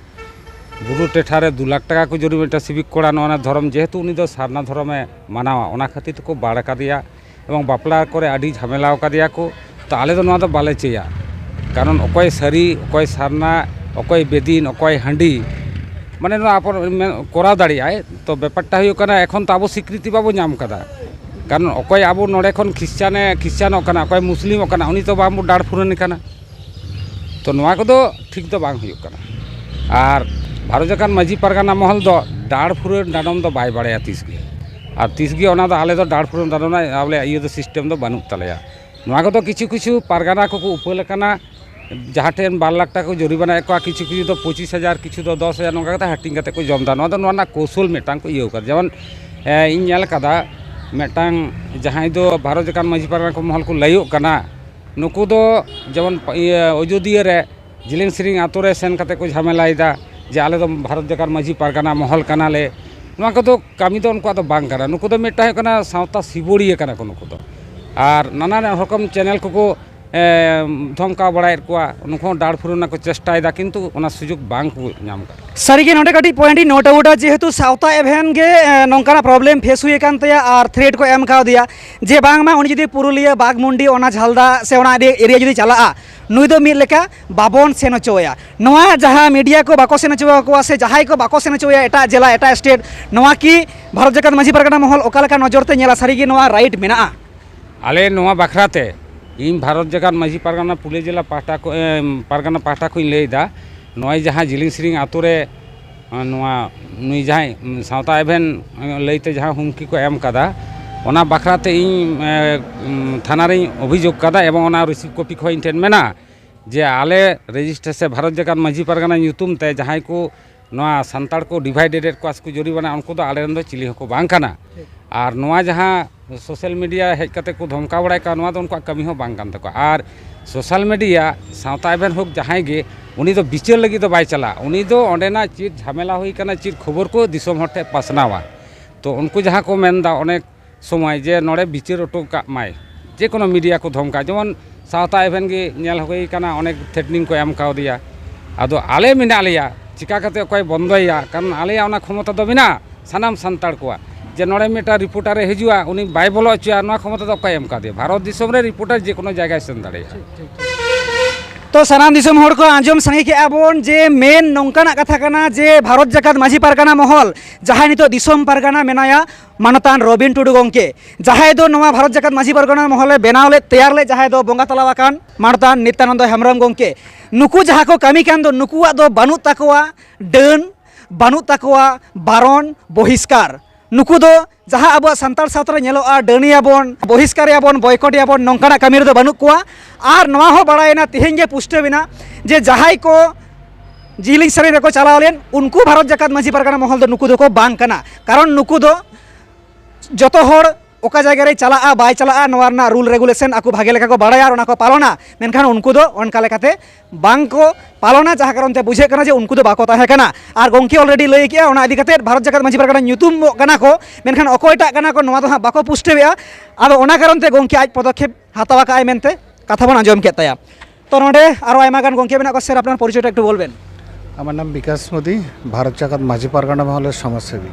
ᱵᱩᱨᱩ ᱴᱮᱴᱷᱟ ᱨᱮ ᱫᱩ ᱞᱟᱠᱷ ᱴᱟᱠᱟ ᱠᱚ ᱡᱩᱨᱤᱢᱟᱱᱟ, ᱢᱤᱫᱴᱟᱝ ᱥᱤᱵᱤᱠ ᱠᱚᱲᱟ ᱱᱚᱣᱟ ᱫᱷᱚᱨᱚᱢ, ᱡᱮᱦᱮᱛᱩ ᱩᱱᱤ ᱫᱚ ᱥᱟᱨᱱᱟ ᱫᱷᱚᱨᱚᱢᱮ ᱢᱟᱱᱟᱣᱟ, ᱚᱱᱟ ᱠᱷᱟᱹᱛᱤᱨ ᱛᱮᱠᱚ ᱵᱟᱲ ᱟᱠᱟᱫᱮᱭᱟ᱾ ᱮᱵᱚᱝ ᱵᱟᱯᱞᱟ ᱠᱚᱨᱮ ᱟᱹᱰᱤ ᱡᱷᱟᱢᱮᱞᱟ ᱟᱠᱟᱫᱮᱭᱟ ᱠᱚ᱾ ᱛᱚ ᱟᱞᱮ ᱫᱚ ᱱᱚᱣᱟ ᱫᱚ ᱵᱟᱞᱮ ᱪᱟᱹᱭᱟ, ᱠᱟᱨᱚᱱ ᱚᱠᱚᱭ ᱥᱟᱹᱨᱤ, ᱚᱠᱚᱭ ᱥᱟᱨᱱᱟ, ᱚᱠᱚᱭ ᱵᱮᱫᱤᱱ, ᱚᱠᱚᱭ ᱦᱟᱺᱰᱤ, ᱢᱟᱱᱮ ᱱᱚᱣᱟ ᱟᱯᱚᱨ ᱢᱮ-, ᱠᱚᱨᱟᱣ ᱫᱟᱲᱮᱭᱟᱜᱼᱟᱭ᱾ ᱛᱚ ᱵᱮᱯᱟᱨᱴᱟ ᱦᱩᱭᱩᱜ ᱠᱟᱱᱟ, ᱮᱠᱷᱚᱱ ᱛᱚ ᱟᱵᱚ ᱥᱤᱠᱨᱤᱛᱤ ᱵᱟᱵᱚ ᱧᱟᱢ ᱠᱟᱫᱟ, ᱠᱟᱨᱚᱱ ᱚᱠᱚᱭ ᱟᱵᱚ ᱱᱚᱰᱮ ᱠᱷᱚᱱ ᱠᱷᱨᱤᱥᱪᱟᱱᱮ, ᱠᱷᱨᱤᱥᱪᱟᱱᱚᱜ ᱠᱟᱱᱟ, ᱚᱠᱚᱭ ᱢᱩᱥᱞᱤᱢᱚᱜ ᱠᱟᱱᱟ, ᱩᱱᱤ ᱛᱚ ᱵᱟᱝᱵᱚ ᱰᱟᱲ ᱯᱷᱩᱨᱟᱹᱱ ᱠᱟᱱᱟ᱾ ᱛᱚ ᱱᱚᱣᱟ ᱠᱚᱫᱚ ᱴᱷᱤᱠ ᱫᱚ ᱵᱟᱝ ᱦᱩᱭᱩᱜ ᱠᱟᱱᱟ᱾ ᱟᱨ ᱵᱷᱟᱨᱚᱛ ᱡᱟᱠᱟᱛ ᱢᱟᱹᱡᱷᱤ ᱯᱟᱨᱜᱟᱱᱟ ᱢᱚᱦᱚᱞ ᱫᱚ ᱰᱟᱲ ᱯᱷᱩᱨᱟᱹᱱ ᱰᱟᱰᱚᱢ ᱫᱚ ᱵᱟᱭ ᱵᱟᱲᱟᱭᱟ ᱛᱤᱥ ᱜᱮ᱾ ᱟᱨ ᱛᱤᱥ ᱜᱮ ᱚᱱᱟ ᱫᱚ ᱟᱞᱮ ᱫᱚ ᱰᱟᱲ ᱯᱷᱩᱨᱟᱹᱱ ᱰᱟᱰᱚᱢ ᱨᱮᱱᱟᱜ ᱟᱞᱮᱭᱟᱜ ᱤᱭᱟᱹ ᱫᱚ system ᱫᱚ ᱵᱟᱹᱱᱩᱜ ᱛᱟᱞᱮᱭᱟ᱾ ᱱᱚᱣᱟ ᱠᱚᱫᱚ ᱠᱤᱪᱷᱩ ᱠᱤᱪᱷᱩ ᱯᱟᱨᱜᱟᱱᱟ ᱠᱚᱠᱚ ᱩᱯᱟᱹᱞ ᱟᱠᱟᱱᱟ, ᱡᱟᱦᱟᱸ ᱴᱷᱮᱱ ᱵᱟᱨ ᱞᱟᱠᱷ ᱴᱟᱠᱟ ᱠᱚ ᱡᱩᱨᱤᱢᱟᱱᱟᱭᱮᱫ ᱠᱚᱣᱟ, ᱠᱤᱪᱷᱩ ᱠᱤᱪᱷᱩ ᱫᱚ ᱯᱚᱸᱪᱤᱥ ᱦᱟᱡᱟᱨ, ᱠᱤᱪᱷᱩ ᱫᱚ ᱫᱚᱥ ᱦᱟᱡᱟᱨ, ᱱᱚᱝᱠᱟ ᱠᱟᱛᱮ ᱦᱟᱹᱴᱤᱧ ᱠᱟᱛᱮ ᱠᱚ ᱡᱚᱢ ᱮᱫᱟ᱾ ᱱᱚᱣᱟ ᱫᱚ ᱱᱚᱣᱟ ᱨᱮᱱᱟᱜ ᱠᱳᱣᱥᱚᱞ ᱢᱤᱫᱴᱟᱝ ᱠᱚ ᱤᱭᱟᱹᱣ ᱠᱟᱫᱟ᱾ ᱡᱮᱢᱚᱱ, ᱮ, ᱤᱧ ᱧᱮᱞ ᱠᱟᱫᱟ ᱢᱤᱫᱴᱟᱝ ᱡᱟᱦᱟᱸᱭ ᱫᱚ ᱵᱷᱟᱨᱚᱛ ᱡᱟᱠᱟᱛ ᱢᱟᱹᱡᱷᱤ ᱯᱟᱨᱜᱟᱱᱟ ᱠᱚ ᱢᱚᱦᱚᱞ ᱠᱚ ᱞᱟᱹᱭᱚᱜ ᱠᱟᱱᱟ, ᱱᱩᱠᱩ ᱫᱚ ᱡᱮᱢᱚᱱ ᱤᱭᱟᱹ ᱚᱡᱳᱫᱤᱭᱟᱹ ᱨᱮ ᱡᱤᱞᱤᱝ ᱥᱤᱨᱤᱝ ᱟᱛᱳ ᱨᱮ ᱥᱮᱱ ᱠᱟᱛᱮ ᱠᱚ ᱡᱷᱟᱢᱮᱞᱟᱭᱮᱫᱟ ᱡᱮ ᱟᱞᱮ ᱫᱚ ᱵᱷᱟᱨᱚᱛ ᱡᱟᱠᱟᱛ ᱢᱟᱹᱡᱷᱤ ᱯᱟᱨᱜᱟᱱᱟ ᱢᱚᱦᱚᱞ ᱠᱟᱱᱟᱞᱮ᱾ ᱱᱚᱣᱟ ᱠᱚᱫᱚ ᱠᱟᱹᱢᱤ ᱫᱚ ᱩᱱᱠᱩᱣᱟᱜ ᱫᱚ ᱵᱟᱝ ᱠᱟᱱᱟ᱾ ᱱᱩᱠᱩ ᱫᱚ ᱢᱤᱫᱴᱟᱝ ᱦᱩᱭᱩᱜ ᱠᱟᱱᱟ ᱥᱟᱶᱛᱟ ᱥᱤᱵᱚᱲᱤᱭᱟᱹ ᱠᱟᱱᱟ ᱠᱚ ᱱᱩᱠᱩ ᱫᱚ᱾ ᱟᱨ ᱱᱟᱱᱟ ᱨᱚᱠᱚᱢ channel ᱠᱚᱠᱚ, ᱮ, ᱫᱷᱚᱢᱠᱟᱣ ᱵᱟᱲᱟᱭᱮᱫ ᱠᱚᱣᱟ, ᱱᱩᱠᱩ ᱦᱚᱸ ᱰᱟᱲ ᱯᱷᱩᱨᱟᱹᱱ ᱨᱮᱱᱟᱜ ᱠᱚ ᱪᱮᱥᱴᱟᱭᱮᱫᱟ, ᱠᱤᱱᱛᱩ ᱚᱱᱟ ᱥᱩᱡᱳᱜᱽ ᱵᱟᱝ ᱠᱚ ᱧᱟᱢ ᱠᱟᱫᱟ᱾ ᱥᱟᱹᱨᱤᱜᱮ ᱱᱚᱰᱮ ᱠᱟᱹᱴᱤᱡ point ᱤᱧ note ᱟᱣᱩᱴᱟ, ᱡᱮᱦᱮᱛᱩ ᱥᱟᱶᱛᱟ ᱮᱵᱷᱮᱱ ᱜᱮ, ᱮ, ᱱᱚᱝᱠᱟᱱᱟᱜ problem face ᱦᱩᱭ ᱟᱠᱟᱱ ᱛᱟᱭᱟ ᱟᱨ threat ᱠᱚ ᱮᱢ ᱠᱟᱣᱫᱮᱭᱟ ᱡᱮ ᱵᱟᱝᱢᱟ ᱩᱱᱤ ᱡᱩᱫᱤ ᱯᱩᱨᱩᱞᱤᱭᱟᱹ, ᱵᱟᱜᱽᱢᱩᱱᱰᱤ, ᱚᱱᱟ ᱡᱷᱟᱞᱫᱟ ᱥᱮ ᱚᱱᱟ area, area ᱡᱩᱫᱤ ᱪᱟᱞᱟᱜᱼᱟ, ᱱᱩᱭ ᱫᱚ ᱢᱤᱫ ᱞᱮᱠᱟ ᱵᱟᱵᱚᱱ ᱥᱮᱱ ᱦᱚᱪᱚᱣᱟᱭᱟ᱾ ᱱᱚᱣᱟ ᱡᱟᱦᱟᱸ media ᱠᱚ ᱵᱟᱠᱚ ᱥᱮᱱ ᱦᱚᱪᱚ ᱟᱠᱚᱣᱟ ᱥᱮ ᱡᱟᱦᱟᱸᱭ ᱠᱚ ᱵᱟᱠᱚ ᱥᱮᱱ ᱦᱚᱪᱚᱣᱟᱭᱟ ᱮᱴᱟᱜ ᱡᱮᱞᱟ, ᱮᱴᱟᱜ state, ᱱᱚᱣᱟ ᱠᱤ ᱵᱷᱟᱨᱚᱛ ᱡᱟᱠᱟᱛ ᱢᱟᱹᱡᱷᱤ ᱯᱟᱨᱜᱟᱱᱟ ᱢᱚᱦᱚᱞ ᱚᱠᱟ ᱞᱮᱠᱟ ᱱᱚᱡᱚᱨ ᱛᱮ ᱧᱮᱞᱟ? ᱥᱟᱹᱨᱤᱜᱮ ᱱᱚᱣᱟ right ᱢᱮᱱᱟᱜᱼᱟ? ᱟᱞᱮ ᱱᱚᱣᱟ ᱵᱟᱠᱷᱨᱟ ᱛᱮ ᱤᱧ ᱵᱷᱟᱨᱚᱛ ᱡᱟᱠᱟᱛ ᱢᱟᱹᱡᱷᱤ ᱯᱟᱨᱜᱟᱱᱟ ᱯᱩᱨᱩᱞᱤᱭᱟᱹ ᱡᱮᱞᱟ ᱯᱟᱦᱴᱟ ᱠᱚ-, ᱮᱢ, ᱯᱟᱨᱜᱟᱱᱟ ᱯᱟᱦᱴᱟ ᱠᱷᱚᱱ ᱤᱧ ᱞᱟᱹᱭ ᱮᱫᱟ, ᱱᱚᱜᱼᱚᱭ ᱡᱟᱦᱟᱸ ᱡᱤᱞᱤᱝ ᱥᱤᱨᱤᱝ ᱟᱛᱳ ᱨᱮ, ᱮ, ᱱᱚᱣᱟ ᱱᱩᱭ ᱡᱟᱦᱟᱸᱭ, ᱩᱢ, ᱥᱟᱶᱛᱟ ᱮᱵᱷᱮᱱ, ᱮ, ᱞᱟᱹᱭᱛᱮ ᱡᱟᱦᱟᱸ ᱦᱩᱢᱠᱤ ᱠᱚ ᱮᱢ ᱠᱟᱫᱟ, ᱚᱱᱟ ᱵᱟᱠᱷᱨᱟ ᱛᱮ ᱤᱧ ᱮ, ᱩᱢ, ᱛᱷᱟᱱᱟ ᱨᱤᱧ ᱚᱵᱷᱤᱡᱳᱜᱽ ᱠᱟᱫᱟ ᱮᱵᱚᱝ ᱚᱱᱟ ᱨᱤᱥᱤᱵᱷ ᱠᱚᱯᱤ ᱠᱚᱦᱚᱸ ᱤᱧ ᱴᱷᱮᱱ ᱢᱮᱱᱟᱜᱼᱟ, ᱡᱮ ᱟᱞᱮ ᱨᱮᱡᱤᱥᱴᱟᱨ ᱥᱮ ᱵᱷᱟᱨᱚᱛ ᱡᱟᱠᱟᱛ ᱢᱟᱹᱡᱷᱤ ᱯᱟᱨᱜᱟᱱᱟ ᱧᱩᱛᱩᱢ ᱛᱮ ᱡᱟᱦᱟᱸᱭ ᱠᱚ ᱱᱚᱣᱟ ᱥᱟᱱᱛᱟᱲ ᱠᱚ ᱰᱤᱵᱷᱟᱭᱰᱮᱰ ᱮᱫ ᱠᱚᱣᱟ ᱥᱮ ᱠᱚ ᱡᱩᱨᱤᱢᱟᱱᱟ, ᱩᱱᱠᱩ ᱫᱚ ᱟᱞᱮ ᱨᱮᱱ ᱫᱚ ᱪᱤᱞᱤ ᱦᱚᱸᱠᱚ ᱵᱟᱝ ᱠᱟᱱᱟ᱾ ᱟᱨ ᱱᱚᱣᱟ ᱡᱟᱦᱟᱸ ᱥᱳᱥᱟᱞ ᱢᱤᱰᱤᱭᱟ ᱦᱮᱡ ᱠᱟᱛᱮ ᱠᱚ ᱫᱷᱚᱢᱠᱟᱣ ᱵᱟᱲᱟᱭ ᱠᱟᱱᱟ, ᱱᱚᱣᱟ ᱫᱚ ᱩᱱᱠᱩᱣᱟᱜ ᱠᱟᱹᱢᱤ ᱦᱚᱸ ᱵᱟᱝ ᱠᱟᱱ ᱛᱟᱠᱚᱣᱟ᱾ ᱟᱨ ᱥᱳᱥᱟᱞ ᱢᱤᱰᱤᱭᱟ ᱥᱟᱶᱛᱟ ᱮᱵᱷᱮᱱ ᱦᱳᱠ ᱡᱟᱦᱟᱸᱭ ᱜᱮ, ᱩᱱᱤ ᱫᱚ ᱵᱤᱪᱟᱹᱨ ᱞᱟᱹᱜᱤᱫ ᱫᱚ ᱵᱟᱭ ᱪᱟᱞᱟᱜᱼᱟ᱾ ᱩᱱᱤ ᱫᱚ ᱚᱸᱰᱮᱱᱟᱜ ᱪᱮᱫ ᱡᱷᱟᱢᱮᱞᱟ ᱦᱩᱭ ᱠᱟᱱᱟ, ᱪᱮᱫ ᱠᱷᱚᱵᱚᱨ ᱠᱚ ᱫᱤᱥᱚᱢ ᱦᱚᱲ ᱴᱷᱮᱱ ᱯᱟᱥᱱᱟᱣᱟ᱾ ᱛᱚ ᱩᱱᱠᱩ ᱡᱟᱦᱟᱸ ᱠᱚ ᱢᱮᱱᱫᱟ, ᱚᱱᱮᱠ ᱥᱚᱢᱚᱭ ᱡᱮ ᱱᱚᱰᱮ ᱵᱤᱪᱟᱹᱨ ᱦᱚᱴᱚ ᱠᱟᱜ ᱢᱟᱭ, ᱡᱮ ᱠᱳᱱᱳ ᱢᱤᱰᱤᱭᱟ ᱠᱚ ᱫᱷᱚᱢᱠᱟ, ᱡᱮᱢᱚᱱ ᱥᱟᱶᱛᱟ ᱮᱵᱷᱮᱱ ᱜᱮ ᱧᱮᱞ ᱦᱩᱭ ᱠᱟᱱᱟ, ᱚᱱᱮᱠ ᱛᱷᱨᱮᱴᱱᱤᱝ ᱠᱚ ᱮᱢ ᱠᱟᱣᱫᱮᱭᱟ᱾ ᱟᱫᱚ ᱟᱞᱮ ᱢᱮᱱᱟᱜ ᱞᱮᱭᱟ, ᱪᱤᱠᱟ ᱠᱟᱛᱮ ᱚᱠᱚᱭ ᱵᱚᱱᱫᱚᱭᱟ? ᱠᱟᱨᱚᱱ ᱟᱞᱮᱭᱟᱜ ᱚᱱᱟ ᱠᱷᱚᱢᱚᱛᱟ ᱫᱚ ᱢᱮᱱᱟᱜᱼᱟ ᱥᱟᱱᱟᱢ ᱥᱟᱱᱛᱟᱲ ᱠᱚᱣᱟᱜ, ᱡᱮ ᱱᱚᱰᱮ ᱢᱤᱫᱴᱟᱝ ᱨᱤᱯᱳᱨᱴᱟᱨᱮ ᱦᱤᱡᱩᱜᱼᱟ, ᱩᱱᱤ ᱵᱟᱭ ᱵᱚᱞᱚ ᱦᱚᱪᱚᱭᱟ, ᱱᱚᱣᱟ ᱠᱷᱚᱢᱚᱛᱟ ᱫᱚ ᱚᱠᱚᱭ ᱮᱢ ᱠᱟᱣᱫᱮᱭᱟ? ᱵᱷᱟᱨᱚᱛ ᱫᱤᱥᱚᱢ ᱨᱮ ᱨᱤᱯᱳᱨᱴᱟᱨ ᱡᱮ ᱠᱳᱱᱳ ᱡᱟᱭᱜᱟᱭ ᱥᱮᱱ ᱫᱟᱲᱮᱭᱟᱜᱼᱟ᱾ ᱛᱚ ᱥᱟᱱᱟᱢ ᱫᱤᱥᱚᱢ ᱦᱚᱲ ᱠᱚ ᱟᱸᱡᱚᱢ ᱥᱟᱸᱜᱮ ᱠᱮᱜᱼᱟ ᱵᱚᱱ ᱡᱮ ᱢᱮᱱ ᱱᱚᱝᱠᱟᱱᱟᱜ ᱠᱟᱛᱷᱟ ᱠᱟᱱᱟ ᱡᱮ ᱵᱷᱟᱨᱚᱛ ᱡᱟᱠᱟᱛ ᱢᱟᱹᱡᱷᱤ ᱯᱟᱨᱜᱟᱱᱟ ᱢᱚᱦᱚᱞ, ᱡᱟᱦᱟᱸᱭ ᱱᱤᱛᱚᱜ ᱫᱤᱥᱚᱢ ᱯᱟᱨᱜᱟᱱᱟ ᱢᱮᱱᱟᱭᱟ, ᱢᱟᱱᱚᱛᱟᱱ ᱨᱚᱵᱤᱱ ᱴᱩᱰᱩ ᱜᱚᱢᱠᱮ, ᱡᱟᱦᱟᱸᱭ ᱫᱚ ᱱᱚᱣᱟ ᱵᱷᱟᱨᱚᱛ ᱡᱟᱠᱟᱛ ᱢᱟᱹᱡᱷᱤ ᱯᱟᱨᱜᱟᱱᱟ ᱢᱚᱦᱚᱞᱮ ᱵᱮᱱᱟᱣ ᱞᱮᱫ, ᱛᱮᱭᱟᱨ ᱞᱮᱫ, ᱡᱟᱦᱟᱸᱭ ᱫᱚ ᱵᱚᱸᱜᱟ ᱛᱟᱞᱟ ᱟᱠᱟᱱ ᱢᱟᱱᱚᱛᱟᱱ ᱱᱤᱛᱭᱟᱱᱚᱱᱫᱚ ᱦᱮᱢᱵᱨᱚᱢ ᱜᱚᱢᱠᱮ, ᱱᱩᱠᱩ ᱡᱟᱦᱟᱸ ᱠᱚ ᱠᱟᱹᱢᱤ ᱠᱟᱱ ᱫᱚ, ᱱᱩᱠᱩᱣᱟᱜ ᱫᱚ ᱵᱟᱹᱱᱩᱜ ᱛᱟᱠᱚᱣᱟ ᱰᱟᱹᱱ, ᱵᱟᱹᱱᱩᱜ ᱛᱟᱠᱚᱣᱟ ᱵᱟᱨᱚᱱ, ᱵᱚᱦᱤᱥᱠᱟᱨ᱾ ᱱᱩᱠᱩ ᱫᱚ ᱡᱟᱦᱟᱸ ᱟᱵᱚᱣᱟᱜ ᱥᱟᱱᱛᱟᱲ ᱥᱟᱶᱛᱟ ᱨᱮ ᱧᱮᱞᱚᱜᱼᱟ, ᱰᱟᱹᱱᱤᱭᱟᱵᱚᱱ, ᱵᱚᱦᱤᱥᱠᱟᱨᱮᱭᱟᱵᱚᱱ, ᱵᱚᱭᱠᱚᱴᱮᱭᱟᱵᱚᱱ, ᱱᱚᱝᱠᱟᱱᱟᱜ ᱠᱟᱹᱢᱤ ᱨᱮᱫᱚ ᱵᱟᱹᱱᱩᱜ ᱠᱚᱣᱟ᱾ ᱟᱨ ᱱᱚᱣᱟ ᱦᱚᱸ ᱵᱟᱲᱟᱭᱮᱱᱟ, ᱛᱮᱦᱮᱧ ᱜᱮ ᱯᱩᱥᱴᱟᱹᱣ ᱮᱱᱟ ᱡᱮ ᱡᱟᱦᱟᱸᱭ ᱠᱚ ᱡᱤᱞᱤᱧ ᱥᱟᱹᱨᱤ ᱨᱮᱠᱚ ᱪᱟᱞᱟᱣ ᱞᱮᱱ, ᱩᱱᱠᱩ ᱵᱷᱟᱨᱚᱛ ᱡᱟᱠᱟᱛ ᱢᱟᱹᱡᱷᱤ ᱯᱟᱨᱜᱟᱱᱟ ᱢᱚᱦᱚᱞ ᱫᱚ ᱱᱩᱠᱩ ᱫᱚᱠᱚ ᱵᱟᱝ ᱠᱟᱱᱟ᱾ ᱠᱟᱨᱚᱱ ᱱᱩᱠᱩ ᱫᱚ ᱡᱚᱛᱚ ᱦᱚᱲ ᱚᱠᱟ ᱡᱟᱭᱜᱟ ᱨᱮᱭ ᱪᱟᱞᱟᱜᱼᱟ, ᱵᱟᱭ ᱪᱟᱞᱟᱜᱼᱟ, ᱱᱚᱣᱟ ᱨᱮᱱᱟᱜ ᱨᱩᱞ ᱨᱮᱜᱩᱞᱮᱥᱚᱱ ᱟᱠᱚ ᱵᱷᱟᱜᱮ ᱞᱮᱠᱟ ᱠᱚ ᱵᱟᱲᱟᱭᱟ ᱟᱨ ᱚᱱᱟ ᱠᱚ ᱯᱟᱞᱚᱱᱟ᱾ ᱢᱮᱱᱠᱷᱟᱱ ᱩᱱᱠᱩ ᱫᱚ ᱚᱱᱠᱟ ᱞᱮᱠᱟᱛᱮ ᱵᱟᱝ ᱠᱚ ᱯᱟᱞᱚᱱᱟ, ᱡᱟᱦᱟᱸ ᱠᱟᱨᱚᱱ ᱛᱮ ᱵᱩᱡᱷᱟᱹᱜ ᱠᱟᱱᱟ ᱡᱮ ᱩᱱᱠᱩ ᱫᱚ ᱵᱟᱠᱚ ᱛᱟᱦᱮᱸ ᱠᱟᱱᱟ᱾ ᱟᱨ ᱜᱚᱢᱠᱮ already ᱞᱟᱹᱭ ᱠᱮᱜᱼᱟ, ᱚᱱᱟ ᱤᱫᱤ ᱠᱟᱛᱮ ᱵᱷᱟᱨᱚᱛ ᱡᱟᱠᱟᱛ ᱢᱟᱹᱡᱷᱤ ᱯᱟᱨᱜᱟᱱᱟ ᱧᱩᱛᱩᱢᱚᱜ ᱠᱟᱱᱟ ᱠᱚ, ᱢᱮᱱᱠᱷᱟᱱ ᱚᱠᱚᱭᱴᱟᱜ ᱠᱟᱱᱟ ᱠᱚ, ᱱᱚᱣᱟ ᱫᱚ ᱦᱟᱸᱜ ᱵᱟᱠᱚ ᱯᱩᱥᱴᱟᱹᱣᱮᱜᱼᱟ᱾ ᱟᱫᱚ ᱚᱱᱟ ᱠᱟᱨᱚᱱ ᱛᱮ ᱜᱚᱢᱠᱮ ᱟᱡ ᱯᱚᱫᱚᱠᱷᱮᱯ ᱦᱟᱛᱟᱣ ᱟᱠᱟᱫᱼᱟᱭ ᱢᱮᱱᱛᱮ ᱠᱟᱛᱷᱟ ᱵᱚᱱ ᱟᱸᱡᱚᱢ ᱠᱮᱫ ᱛᱟᱭᱟ᱾ ᱛᱚ ᱱᱚᱰᱮ ᱟᱨᱚ ᱟᱭᱢᱟ ᱜᱟᱱ ᱜᱚᱢᱠᱮ ᱢᱮᱱᱟᱜ ᱠᱚᱣᱟ᱾ স্যার, আপনার পরিচয়টা একটু বলবেন? আমার নাম বিকাশ মোদী, ভারত জাকাত মাঝি পারগানা মহলের সমাজসেবী।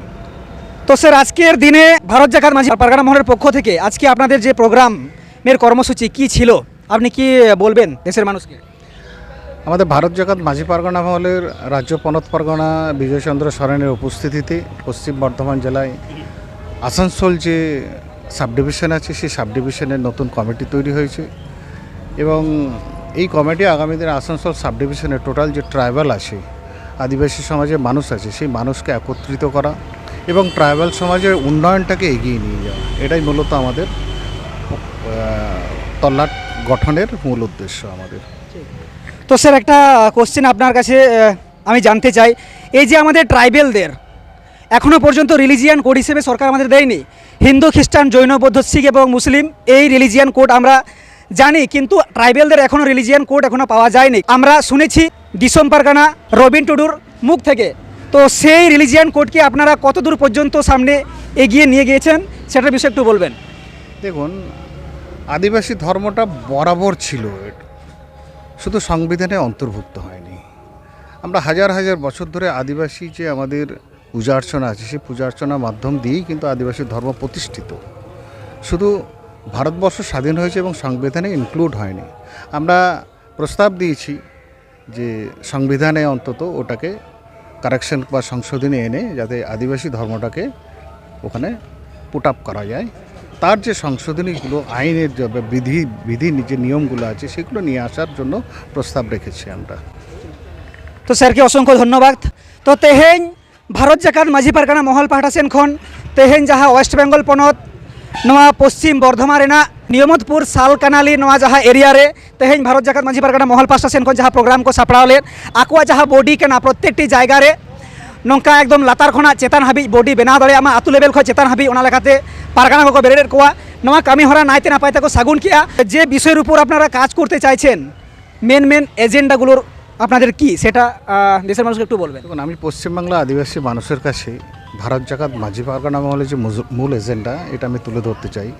তো স্যার, আজকের দিনে ভারত জাকাত মাঝি পারগানা মহলের পক্ষ থেকে আজকে আপনাদের যে প্রোগ্রামের কর্মসূচি কি ছিল, আপনি কি বলবেন দেশের মানুষকে? আমাদের ভারত জাকাত মাঝি পারগানা মহলের রাজ্য পনত পারগানা বিজয়চন্দ্র সরেনের উপস্থিতিতে পশ্চিম বর্ধমান জেলায় আসানসোল যে সাবডিভিশন আছে, সেই সাবডিভিশনের নতুন কমিটি তৈরি হয়েছে। এবং এই কমিটি আগামী দিনে আসানসোল সাবডিভিশনের টোটাল যে ট্রাইবাল আছে, আদিবাসী সমাজের মানুষ আছে, সেই মানুষকে একত্রিত করা এবং ট্রাইবাল সমাজের উন্নয়নটাকে এগিয়ে নিয়ে যাওয়া, এটাই মূলত আমাদের আহ, তল্লাট গঠনের মূল উদ্দেশ্য আমাদের। তো স্যার, একটা কোশ্চেন আপনার কাছে আহ, আমি জানতে চাই, এই যে আমাদের ট্রাইবেলদের এখনও পর্যন্ত রিলিজিয়ান কোড হিসেবে সরকার আমাদের দেয়নি, হিন্দু, খ্রিস্টান, জৈন, বৌদ্ধ, শিখ এবং মুসলিম এই রিলিজিয়ান কোড আমরা জানি, কিন্তু ট্রাইবেলদের এখনও রিলিজিয়ান কোড এখনও পাওয়া যায়নি। আমরা শুনেছি ডিসম পারগানা রবিন টুডুর মুখ থেকে। তো সেই রিলিজিয়ান কোডকে আপনারা কতদূর পর্যন্ত সামনে এগিয়ে নিয়ে গিয়েছেন, সেটার বিষয়ে একটু বলবেন। দেখুন, আদিবাসী ধর্মটা বরাবর ছিল, শুধু সংবিধানে অন্তর্ভুক্ত হয়নি। আমরা হাজার হাজার বছর ধরে আদিবাসী যে আমাদের পূজা অর্চনা আছে, সেই পূজা অর্চনার মাধ্যম দিয়েই কিন্তু আদিবাসী ধর্ম প্রতিষ্ঠিত। শুধু ভারতবর্ষ স্বাধীন হয়েছে এবং সংবিধানে ইনক্লুড হয়নি। আমরা প্রস্তাব দিয়েছি যে সংবিধানে অন্তত ওটাকে কারেকশন বা সংশোধনী এনে যাতে আদিবাসী ধর্মটাকে ওখানে পুট আপ করা যায়। তার যে সংশোধনীগুলো, আইনের যে বিধি বিধি যে নিয়মগুলো আছে, সেগুলো নিয়ে আসার জন্য প্রস্তাব রেখেছি আমরা। ᱛᱚ ᱥᱮᱨ ᱜᱮ ᱚᱥᱚᱝᱠᱷᱚ ᱫᱷᱚᱱᱱᱚᱵᱟᱫ᱾ ᱛᱚ ᱛᱮᱦᱮᱧ ᱵᱷᱟᱨᱚᱛ ᱡᱟᱠᱟᱛ ᱢᱟᱹᱡᱷᱤ ᱯᱟᱨᱜᱟᱱᱟ ᱢᱚᱦᱚᱞ ᱯᱟᱦᱴᱟ ᱥᱮᱱ ᱠᱷᱚᱱ ᱛᱮᱦᱮᱧ ᱡᱟᱦᱟᱸ ᱳᱭᱮᱥᱴ ᱵᱮᱝᱜᱚᱞ ᱯᱚᱱᱚᱛ ᱱᱚᱣᱟ ᱯᱚᱥᱪᱤᱢ ᱵᱚᱨᱫᱷᱚᱢᱟᱱ ᱨᱮᱱᱟᱜ ᱱᱤᱭᱚᱢᱚᱛᱯᱩᱨ ᱥᱟᱞ ᱠᱟᱱᱟᱞᱤ, ᱱᱚᱣᱟ ᱡᱟᱦᱟᱸ ᱮᱨᱤᱭᱟ ᱨᱮ ᱛᱮᱦᱮᱧ ᱵᱷᱟᱨᱚᱛ ᱡᱟᱠᱟᱛ ᱢᱟᱹᱡᱷᱤ ᱯᱟᱨᱜᱟᱱᱟ ᱢᱚᱦᱚᱞ ᱯᱟᱦᱴᱟ ᱥᱮᱱ ᱠᱷᱚᱱ ᱡᱟᱦᱟᱸ ᱯᱨᱳᱜᱨᱟᱢ ᱠᱚ ᱥᱟᱯᱲᱟᱣ ᱞᱮᱫ, ᱟᱠᱚᱣᱟᱜ ᱡᱟᱦᱟᱸ ᱵᱚᱰᱤ ᱠᱟᱱᱟ ᱯᱨᱚᱛᱛᱮᱠᱴᱤ ᱡᱟᱭᱜᱟ ᱨᱮ ᱱᱚᱝᱠᱟ ᱮᱠᱫᱚᱢ ᱞᱟᱛᱟᱨ ᱠᱷᱚᱱᱟᱜ ᱪᱮᱛᱟᱱ ᱦᱟᱹᱵᱤᱡ ᱵᱚᱰᱤ ᱵᱮᱱᱟᱣ ᱫᱟᱲᱮᱭᱟᱜ ᱢᱟ, ᱟᱹᱛᱩ ᱞᱮᱵᱮᱞ ᱠᱷᱚᱱ ᱪᱮᱛᱟᱱ ᱦᱟᱹᱵᱤᱡ, ᱚᱱᱟ ᱞᱮᱠᱟᱛᱮ ᱯᱟᱨᱜᱟᱱᱟ ᱠᱚᱠᱚ ᱵᱮᱨᱮᱫ ᱮᱫ ᱠᱚᱣᱟ᱾ ᱱᱚᱣᱟ ᱠᱟᱹᱢᱤ ᱦᱚᱨᱟ ᱱᱟᱭᱛᱮ ᱱᱟᱯᱟᱭ ᱛᱮᱠᱚ ᱥᱟᱹᱜᱩᱱ ᱠᱮᱜᱼᱟ᱾ যে বিষয়ের উপর আপনারা কাজ করতে চাইছেন, মেন মেন এজেন্ডাগুলোর আপনাদের কি, সেটা আহ, দেশের মানুষকে একটু বলবেন। দেখুন, আমি পশ্চিমবাংলা আদিবাসী মানুষের কাছে ভারত জাকাত মাঝি পারগানা মহলে যে মুজ- মূল এজেন্ডা, এটা আমি তুলে ধরতে চাই।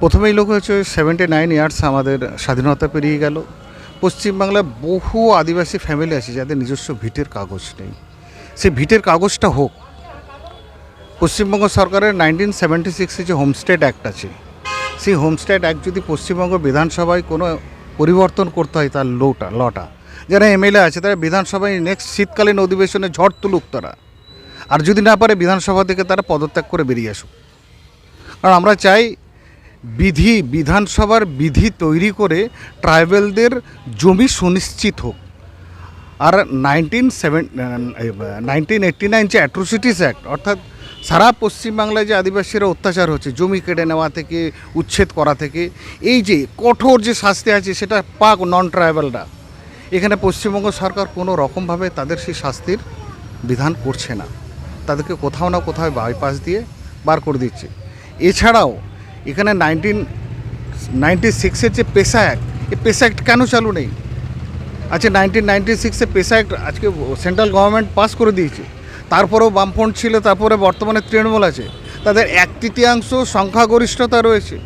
প্রথমেই লোক হচ্ছে, সেভেন্টি নাইন ইয়ার্স আমাদের স্বাধীনতা পেরিয়ে গেল। পশ্চিমবাংলায় বহু আদিবাসী ফ্যামিলি আছে যাদের নিজস্ব ভিটের কাগজ নেই। সেই ভিটের কাগজটা হোক। পশ্চিমবঙ্গ সরকারের নাইনটিন সেভেন্টি সিক্সে যে হোমস্টেড অ্যাক্ট আছে, সেই হোমস্টেড অ্যাক্ট যদি পশ্চিমবঙ্গ বিধানসভায় কোনো পরিবর্তন করতে হয়, তার লোটা লটা, যারা এমএলএ আছে, তারা বিধানসভায় নেক্সট শীতকালীন অধিবেশনে ঝড় তুলুক তারা। আর যদি না পারে, বিধানসভা থেকে তারা পদত্যাগ করে বেরিয়ে আসুক। কারণ আমরা চাই বিধি, বিধানসভার বিধি তৈরি করে ট্রাইবেলদের জমি সুনিশ্চিত হোক। আর nineteen seven nineteen eighty nine যে অ্যাট্রোসিটিস অ্যাক্ট, অর্থাৎ সারা পশ্চিমবাংলায় যে আদিবাসীরা অত্যাচার হচ্ছে, জমি কেড়ে নেওয়া থেকে, উচ্ছেদ করা থেকে, এই যে কঠোর যে শাস্তি আছে, সেটা পাক নন ট্রাইবালরা। এখানে পশ্চিমবঙ্গ সরকার কোনো রকমভাবে তাদের সেই শাস্তির বিধান করছে না, তাদেরকে কোথাও না কোথাও বাইপাস দিয়ে বার করে দিচ্ছে। এছাড়াও এখানে নাইনটিন নাইনটি সিক্সের যে পেসা অ্যাক্ট, এই পেসা অ্যাক্ট কেন চালু নেই? আচ্ছা, নাইনটিন নাইনটি সিক্সে পেসা অ্যাক্ট আজকে সেন্ট্রাল গভর্নমেন্ট পাস করে দিয়েছে, তারপরেও বামফ্রন্ট ছিল, তারপরে বর্তমানে তৃণমূল আছে, তাদের এক তৃতীয়াংশ সংখ্যাগরিষ্ঠতা রয়েছে।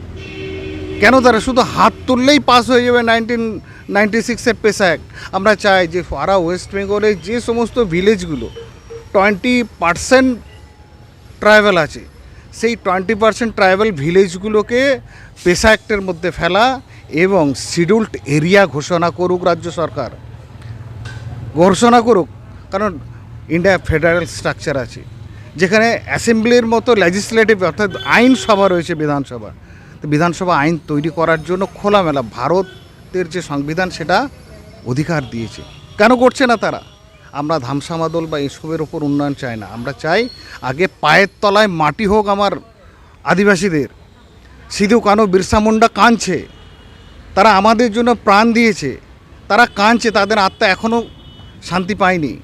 কেন তারা শুধু হাত তুললেই পাস হয়ে যাবে নাইনটিন নাইনটি সিক্সের পেসা অ্যাক্ট? আমরা চাই যে সারা ওয়েস্ট বেঙ্গলে যে সমস্ত ভিলেজগুলো টোয়েন্টি পার্সেন্ট ট্রাইবাল আছে, সেই টোয়েন্টি পার্সেন্ট ট্রাইবাল ভিলেজগুলোকে পেসা অ্যাক্টের মধ্যে ফেলা এবং শিডিউলড এরিয়া ঘোষণা করুক রাজ্য সরকার, ঘোষণা করুক। কারণ ইন্ডিয়া ফেডারেল স্ট্রাকচার আছে, যেখানে অ্যাসেম্বলির মতো লেজিসলেটিভ, অর্থাৎ আইনসভা রয়েছে বিধানসভা। তো বিধানসভা আইন তৈরি করার জন্য খোলামেলা ভারতের যে সংবিধান, সেটা অধিকার দিয়েছে। কেন করছে না তারা? আমরা ধামসামাদল বা এসবের ওপর উন্নয়ন চাই না। আমরা চাই আগে পায়ের তলায় মাটি হোক আমার আদিবাসীদের। সিধু কানু, বিরসা মুন্ডা কাঁদছে, তারা আমাদের জন্য প্রাণ দিয়েছে, তারা কাঁদছে, তাদের আত্মা এখনও শান্তি পায়নি।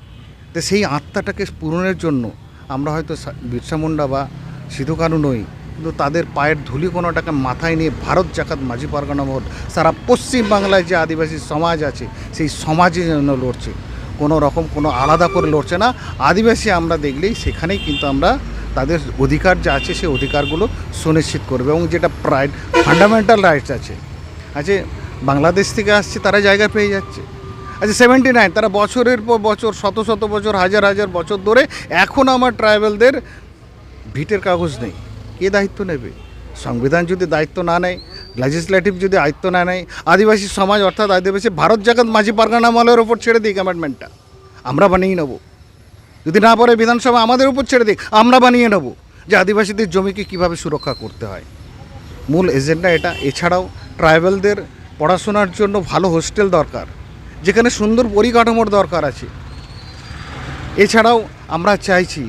তো সেই আত্মাটাকে পূরণের জন্য আমরা হয়তো সা- বিরসা মুন্ডা বা সিধু কানু নই, কিন্তু তাদের পায়ের ধুলি কোনোটাকে মাথায় নিয়ে ভারত জাকাত মাঝি পারগানা মহল সারা পশ্চিম বাংলায় যে আদিবাসী সমাজ আছে, সেই সমাজের জন্য লড়ছে। কোনো রকম কোনো আলাদা করে লড়ছে না। আদিবাসী আমরা দেখলেই সেখানেই কিন্তু আমরা তাদের অধিকার যা আছে, সেই অধিকারগুলো সুনিশ্চিত করবে। এবং যেটা প্রাইড, ফান্ডামেন্টাল রাইটস আছে, আছে, বাংলাদেশ থেকে আসছে, তারা জায়গা পেয়ে যাচ্ছে। আচ্ছা, সেভেন্টি নাইন, তারা বছরের পর বছর, শত শত বছর, হাজার হাজার বছর ধরে এখন আমার ট্রাইবালদের ভিটের কাগজ নেই, কে দায়িত্ব নেবে? সংবিধান যদি দায়িত্ব না নেয়, লেজিসলেটিভ যদি দায়িত্ব না নেয়, আদিবাসী সমাজ অর্থাৎ আদিবাসী ভারত জাকাত মাঝি পারগানা মহলের ওপর ছেড়ে দিই কমিটমেন্টটা, আমরা বানিয়ে নেব। যদি না পারে বিধানসভা আমাদের উপর ছেড়ে দিক, আমরা বানিয়ে নেব যে আদিবাসীদের জমিকে কিভাবে সুরক্ষা করতে হয়। মূল এজেন্ডা এটা। এছাড়াও ট্রাইবালদের পড়াশোনার জন্য ভালো হোস্টেল দরকার, যেখানে সুন্দর পরিকাঠামোর দরকার আছে। এছাড়াও আমরা চাইছি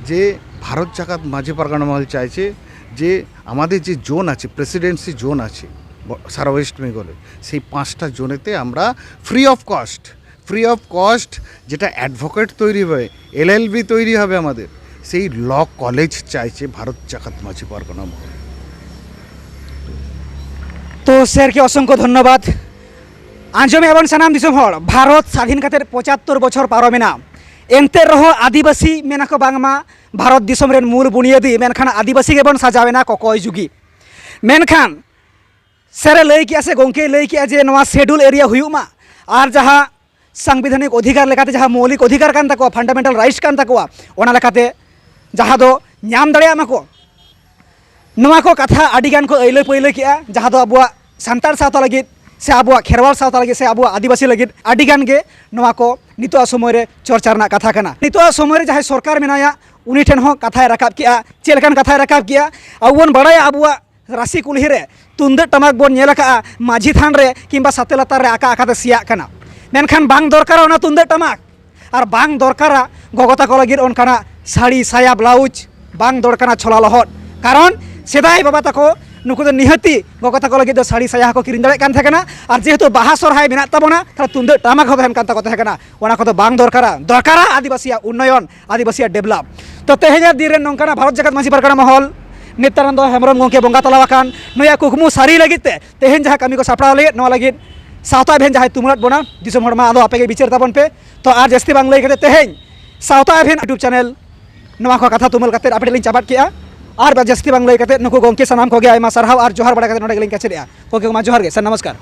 যে ভারত জাকাত মাঝি পারগানা মহল চাইছে যে আমাদের যে জোন আছে, প্রেসিডেন্সি জোন আছে ব- সারা ওয়েস্ট বেঙ্গলে, সেই পাঁচটা জোনেতে আমরা free of cost, free of cost যেটা অ্যাডভোকেট তৈরি হবে, এলএলবি তৈরি হবে আমাদের, সেই ল কলেজ চাইছে ভারত জাকাত মাঝি পারগানা মহল। ᱛᱚ ᱥᱮᱨ ᱜᱮ ᱚᱥᱚᱝᱠᱷᱚ ᱫᱷᱚᱱᱱᱚᱵᱟᱫ᱾ ᱟᱸᱡᱚᱢᱮᱫᱼᱟ ᱵᱚᱱ ᱥᱟᱱᱟᱢ ᱫᱤᱥᱚᱢ ᱦᱚᱲ, ᱵᱷᱟᱨᱚᱛ ᱥᱟᱫᱷᱤᱱ ᱠᱟᱛᱮ ᱯᱚᱸᱪᱟᱛᱛᱳᱨ ᱵᱚᱪᱷᱚᱨ ᱯᱟᱨᱚᱢᱮᱱᱟ, ᱮᱱᱛᱮ ᱨᱮᱦᱚᱸ ᱟᱹᱫᱤᱵᱟᱹᱥᱤ ᱢᱮᱱᱟᱠᱚ ᱵᱟᱝᱢᱟ ᱵᱷᱟᱨᱚᱛ ᱫᱤᱥᱚᱢ ᱨᱮᱱ ᱢᱩᱞ ᱵᱩᱱᱤᱭᱟᱹᱫᱤ, ᱢᱮᱱᱠᱷᱟᱱ ᱟᱹᱫᱤᱵᱟᱹᱥᱤ ᱜᱮᱵᱚᱱ ᱥᱟᱡᱟᱣᱮᱱᱟ ᱠᱚᱠᱚᱭ ᱡᱩᱜᱤ᱾ ᱢᱮᱱᱠᱷᱟᱱ ᱥᱮᱨᱮ ᱞᱟᱹᱭ ᱠᱮᱜᱼᱟ ᱥᱮ ᱜᱚᱢᱠᱮᱭ ᱞᱟᱹᱭ ᱠᱮᱜᱼᱟ ᱡᱮ ᱱᱚᱣᱟ ᱥᱮᱰᱩᱞ ᱮᱨᱤᱭᱟ ᱦᱩᱭᱩᱜ ᱢᱟ, ᱟᱨ ᱡᱟᱦᱟᱸ ᱥᱟᱝᱵᱤᱫᱷᱟᱱᱤᱠ ᱚᱫᱷᱤᱠᱟᱨ ᱞᱮᱠᱟᱛᱮ ᱡᱟᱦᱟᱸ ᱢᱳᱣᱞᱤᱠ ᱚᱫᱷᱤᱠᱟᱨ ᱠᱟᱱ ᱛᱟᱠᱚᱣᱟ, ᱯᱷᱟᱱᱰᱟᱢᱮᱱᱴᱟᱞ ᱨᱟᱭᱤᱴᱥ ᱠᱟᱱ ᱛᱟᱠᱚᱣᱟ, ᱚᱱᱟ ᱞᱮᱠᱟᱛᱮ ᱡᱟᱦᱟᱸ ᱫᱚ ᱧᱟᱢ ᱫᱟᱲᱮᱭᱟᱜ ᱢᱟᱠᱚ᱾ ᱱᱚᱣᱟ ᱠᱚ ᱠᱟᱛᱷᱟ ᱟᱹᱰᱤ ᱜᱟᱱ ᱠᱚ ᱟᱹᱭᱞᱟᱹ ᱯᱟᱹᱭᱞᱟᱹ ᱠᱮᱜᱼᱟ, ᱡᱟᱦᱟᱸ ᱫᱚ ᱟᱵᱚᱣᱟᱜ ᱥᱟᱱᱛᱟᱲ ᱥᱟᱶᱛᱟ ᱞᱟᱹᱜᱤᱫ ᱥᱮ ᱟᱵᱚᱣᱟᱜ ᱠᱷᱮᱨᱣᱟᱞ ᱥᱟᱶᱛᱟ ᱞᱟᱹᱜᱤᱫ ᱥᱮ ᱟᱵᱚᱣᱟᱜ ᱟᱹᱫᱤᱵᱟᱹᱥᱤ ᱞᱟᱹᱜᱤᱫ ᱟᱹᱰᱤ ᱜᱟᱱ ᱜᱮ ᱱᱚᱣᱟ ᱠᱚ ᱱᱤᱛᱚᱜ ᱥᱚᱢᱚᱭ ᱨᱮ ᱪᱚᱨᱪᱟ ᱨᱮᱱᱟᱜ ᱠᱟᱛᱷᱟ ᱠᱟᱱᱟ᱾ ᱱᱤᱛᱚᱜ ᱥᱚᱢᱚᱭ ᱨᱮ ᱡᱟᱦᱟᱸᱭ ᱥᱚᱨᱠᱟᱨ ᱢᱮᱱᱟᱭᱟ, ᱩᱱᱤ ᱴᱷᱮᱱ ᱦᱚᱸ ᱠᱟᱛᱷᱟᱭ ᱨᱟᱠᱟᱵ ᱠᱮᱜᱼᱟ᱾ ᱪᱮᱫ ᱞᱮᱠᱟᱱ ᱠᱟᱛᱷᱟᱭ ᱨᱟᱠᱟᱵ ᱠᱮᱜᱼᱟ? ᱟᱵᱚ ᱵᱚᱱ ᱵᱟᱲᱟᱭᱟ ᱟᱵᱚᱣᱟᱜ ᱨᱟᱥᱤ ᱠᱩᱞᱦᱤ ᱨᱮ ᱛᱩᱢᱫᱟᱹᱜ ᱴᱟᱢᱟᱠ ᱵᱚᱱ ᱧᱮᱞ ᱟᱠᱟᱫᱼᱟ ᱢᱟᱹᱡᱷᱤ ᱛᱷᱟᱱ ᱨᱮ ᱠᱤᱝᱵᱟ ᱥᱟᱛᱮ ᱞᱟᱛᱟᱨ ᱨᱮ ᱟᱠᱟ ᱟᱠᱟᱛᱮ ᱥᱮᱭᱟᱜ ᱠᱟᱱᱟ᱾ ᱢᱮᱱᱠᱷᱟᱱ ᱵᱟᱝ ᱫᱚᱨᱠᱟᱨᱟ ᱚᱱᱟ ᱛᱩᱢᱫᱟᱹᱜ ᱴᱟᱢᱟᱠ, ᱟᱨ ᱵᱟᱝ ᱫᱚᱨᱠᱟᱨᱟ ᱜᱚᱜᱚ ᱛᱟᱠᱚ ᱞᱟᱹᱜᱤᱫ ᱚᱱᱠᱟᱱᱟᱜ ᱥᱟᱹᱲᱤ ᱥᱟᱭᱟ ᱵᱞᱟᱣᱩᱡᱽ, ᱵᱟᱝ ᱫᱚᱨᱠᱟᱨᱟ ᱪᱷᱚᱞᱟ ᱞᱚᱦᱚᱫ᱾ ᱠᱟᱨᱚᱱ ᱥᱮᱫᱟᱭ ᱵᱟᱵᱟ ᱛᱟᱠᱚ ᱱᱩᱠᱩ ᱫᱚ ᱱᱤᱦᱟᱹᱛᱤ ᱜᱚᱜᱚ ᱛᱟᱠᱚ ᱞᱟᱹᱜᱤᱫ ᱫᱚ ᱥᱟᱹᱲᱤ ᱥᱟᱭᱟ ᱦᱚᱸᱠᱚ ᱠᱤᱨᱤᱧ ᱫᱟᱲᱮᱭᱟᱜ ᱠᱟᱱ ᱛᱟᱦᱮᱸ ᱠᱟᱱᱟ᱾ ᱟᱨ ᱡᱮᱦᱮᱛᱩ ᱵᱟᱦᱟ ᱥᱚᱨᱦᱟᱭ ᱢᱮᱱᱟᱜ ᱛᱟᱵᱚᱱᱟ, ᱛᱟᱦᱞᱮ ᱛᱩᱢᱫᱟᱹᱜ ᱴᱟᱢᱟᱠ ᱦᱚᱸ ᱛᱟᱦᱮᱱ ᱠᱟᱱ ᱛᱟᱠᱚ ᱛᱟᱦᱮᱸ ᱠᱟᱱᱟ᱾ ᱚᱱᱟ ᱠᱚᱫᱚ ᱵᱟᱝ ᱫᱚᱨᱠᱟᱨᱟ᱾ ᱫᱚᱨᱠᱟᱨᱟ ᱟᱹᱫᱤᱵᱟᱹᱥᱤᱭᱟᱜ ᱩᱱᱱᱚᱭᱚᱱ, ᱟᱹᱫᱤᱵᱟᱹᱥᱤᱭᱟᱜ ᱰᱮᱵᱷᱞᱚᱯ᱾ ᱛᱚ ᱛᱮᱦᱮᱧᱟᱜ ᱫᱤᱱ ᱨᱮ ᱱᱚᱝᱠᱟᱱᱟᱜ ᱵᱷᱟᱨᱚᱛ ᱡᱟᱠᱟᱛ ᱢᱟᱹᱡᱷᱤ ᱯᱟᱨᱜᱟᱱᱟ ᱢᱚᱦᱚᱞ ᱱᱤᱛᱭᱟᱱᱟᱱᱫᱚ ᱦᱮᱢᱵᱨᱚᱢ ᱜᱚᱢᱠᱮ ᱵᱚᱸᱜᱟ ᱛᱟᱞᱟ ᱟᱠᱟᱱ ᱱᱩᱭᱟᱜ ᱠᱩᱠᱢᱩ ᱥᱟᱹᱨᱤ ᱞᱟᱹᱜᱤᱫ ᱛᱮ ᱛᱮᱦᱮᱧ ᱡᱟᱦᱟᱸ ᱠᱟᱹᱢᱤ ᱠᱚ ᱥᱟᱯᱲᱟᱣ ᱞᱟᱹᱜᱤᱫ, ᱱᱚᱣᱟ ᱞᱟᱹᱜᱤᱫ ᱥᱟᱶᱛᱟ ᱮᱵᱷᱮᱱ ᱡᱟᱦᱟᱸᱭ ᱛᱩᱢᱟᱹᱞᱟᱫ ᱵᱚᱱᱟ, ᱫᱤᱥᱚᱢ ᱦᱚᱲ ᱢᱟ ᱟᱫᱚ ᱟᱯᱮ ᱜᱮ ᱵᱤᱪᱟᱹᱨ ᱛᱟᱵᱚᱱ ᱯᱮ᱾ ᱛᱚ ᱟᱨ ᱡᱟᱹᱥᱛᱤ ᱵᱟᱝ ᱞᱟᱹᱭ ᱠᱟᱛᱮ ᱛᱮᱦᱮᱧ ᱥᱟᱶᱛᱟ ᱮᱵᱷᱮᱱ YouTube ᱪᱮᱱᱮᱞ ᱱᱚᱣᱟ ᱠᱚ ᱠᱟᱛᱷᱟ ᱛᱩᱢᱟᱹᱞ ᱠᱟᱛᱮ ᱟᱯᱮ ᱴᱷᱮᱱ ᱞᱤᱧ ᱪᱟᱵᱟᱫ ᱠᱮᱜᱼᱟ᱾ ᱟᱨ ᱡᱟᱹᱥᱛᱤ ᱵᱟᱝ ᱞᱟᱹᱭ ᱠᱟᱛᱮ ᱱᱩᱠᱩ ᱜᱚᱢᱠᱮ ᱥᱟᱱᱟᱢ ᱠᱚᱜᱮ ᱟᱭᱢᱟ ᱥᱟᱨᱦᱟᱣ ᱟᱨ ᱡᱚᱦᱟᱨ ᱵᱟᱲᱟ ᱠᱟᱛᱮ ᱱᱚᱰᱮ ᱜᱮᱞᱤᱧ ᱠᱮᱪᱮᱫᱮᱜᱼᱟ᱾ ᱜᱚᱢᱠᱮ ᱢᱟ ᱡᱚᱦᱟᱨ ᱜᱮ ᱥᱟᱨ, ᱱᱚᱢᱚᱥᱠᱟᱨ᱾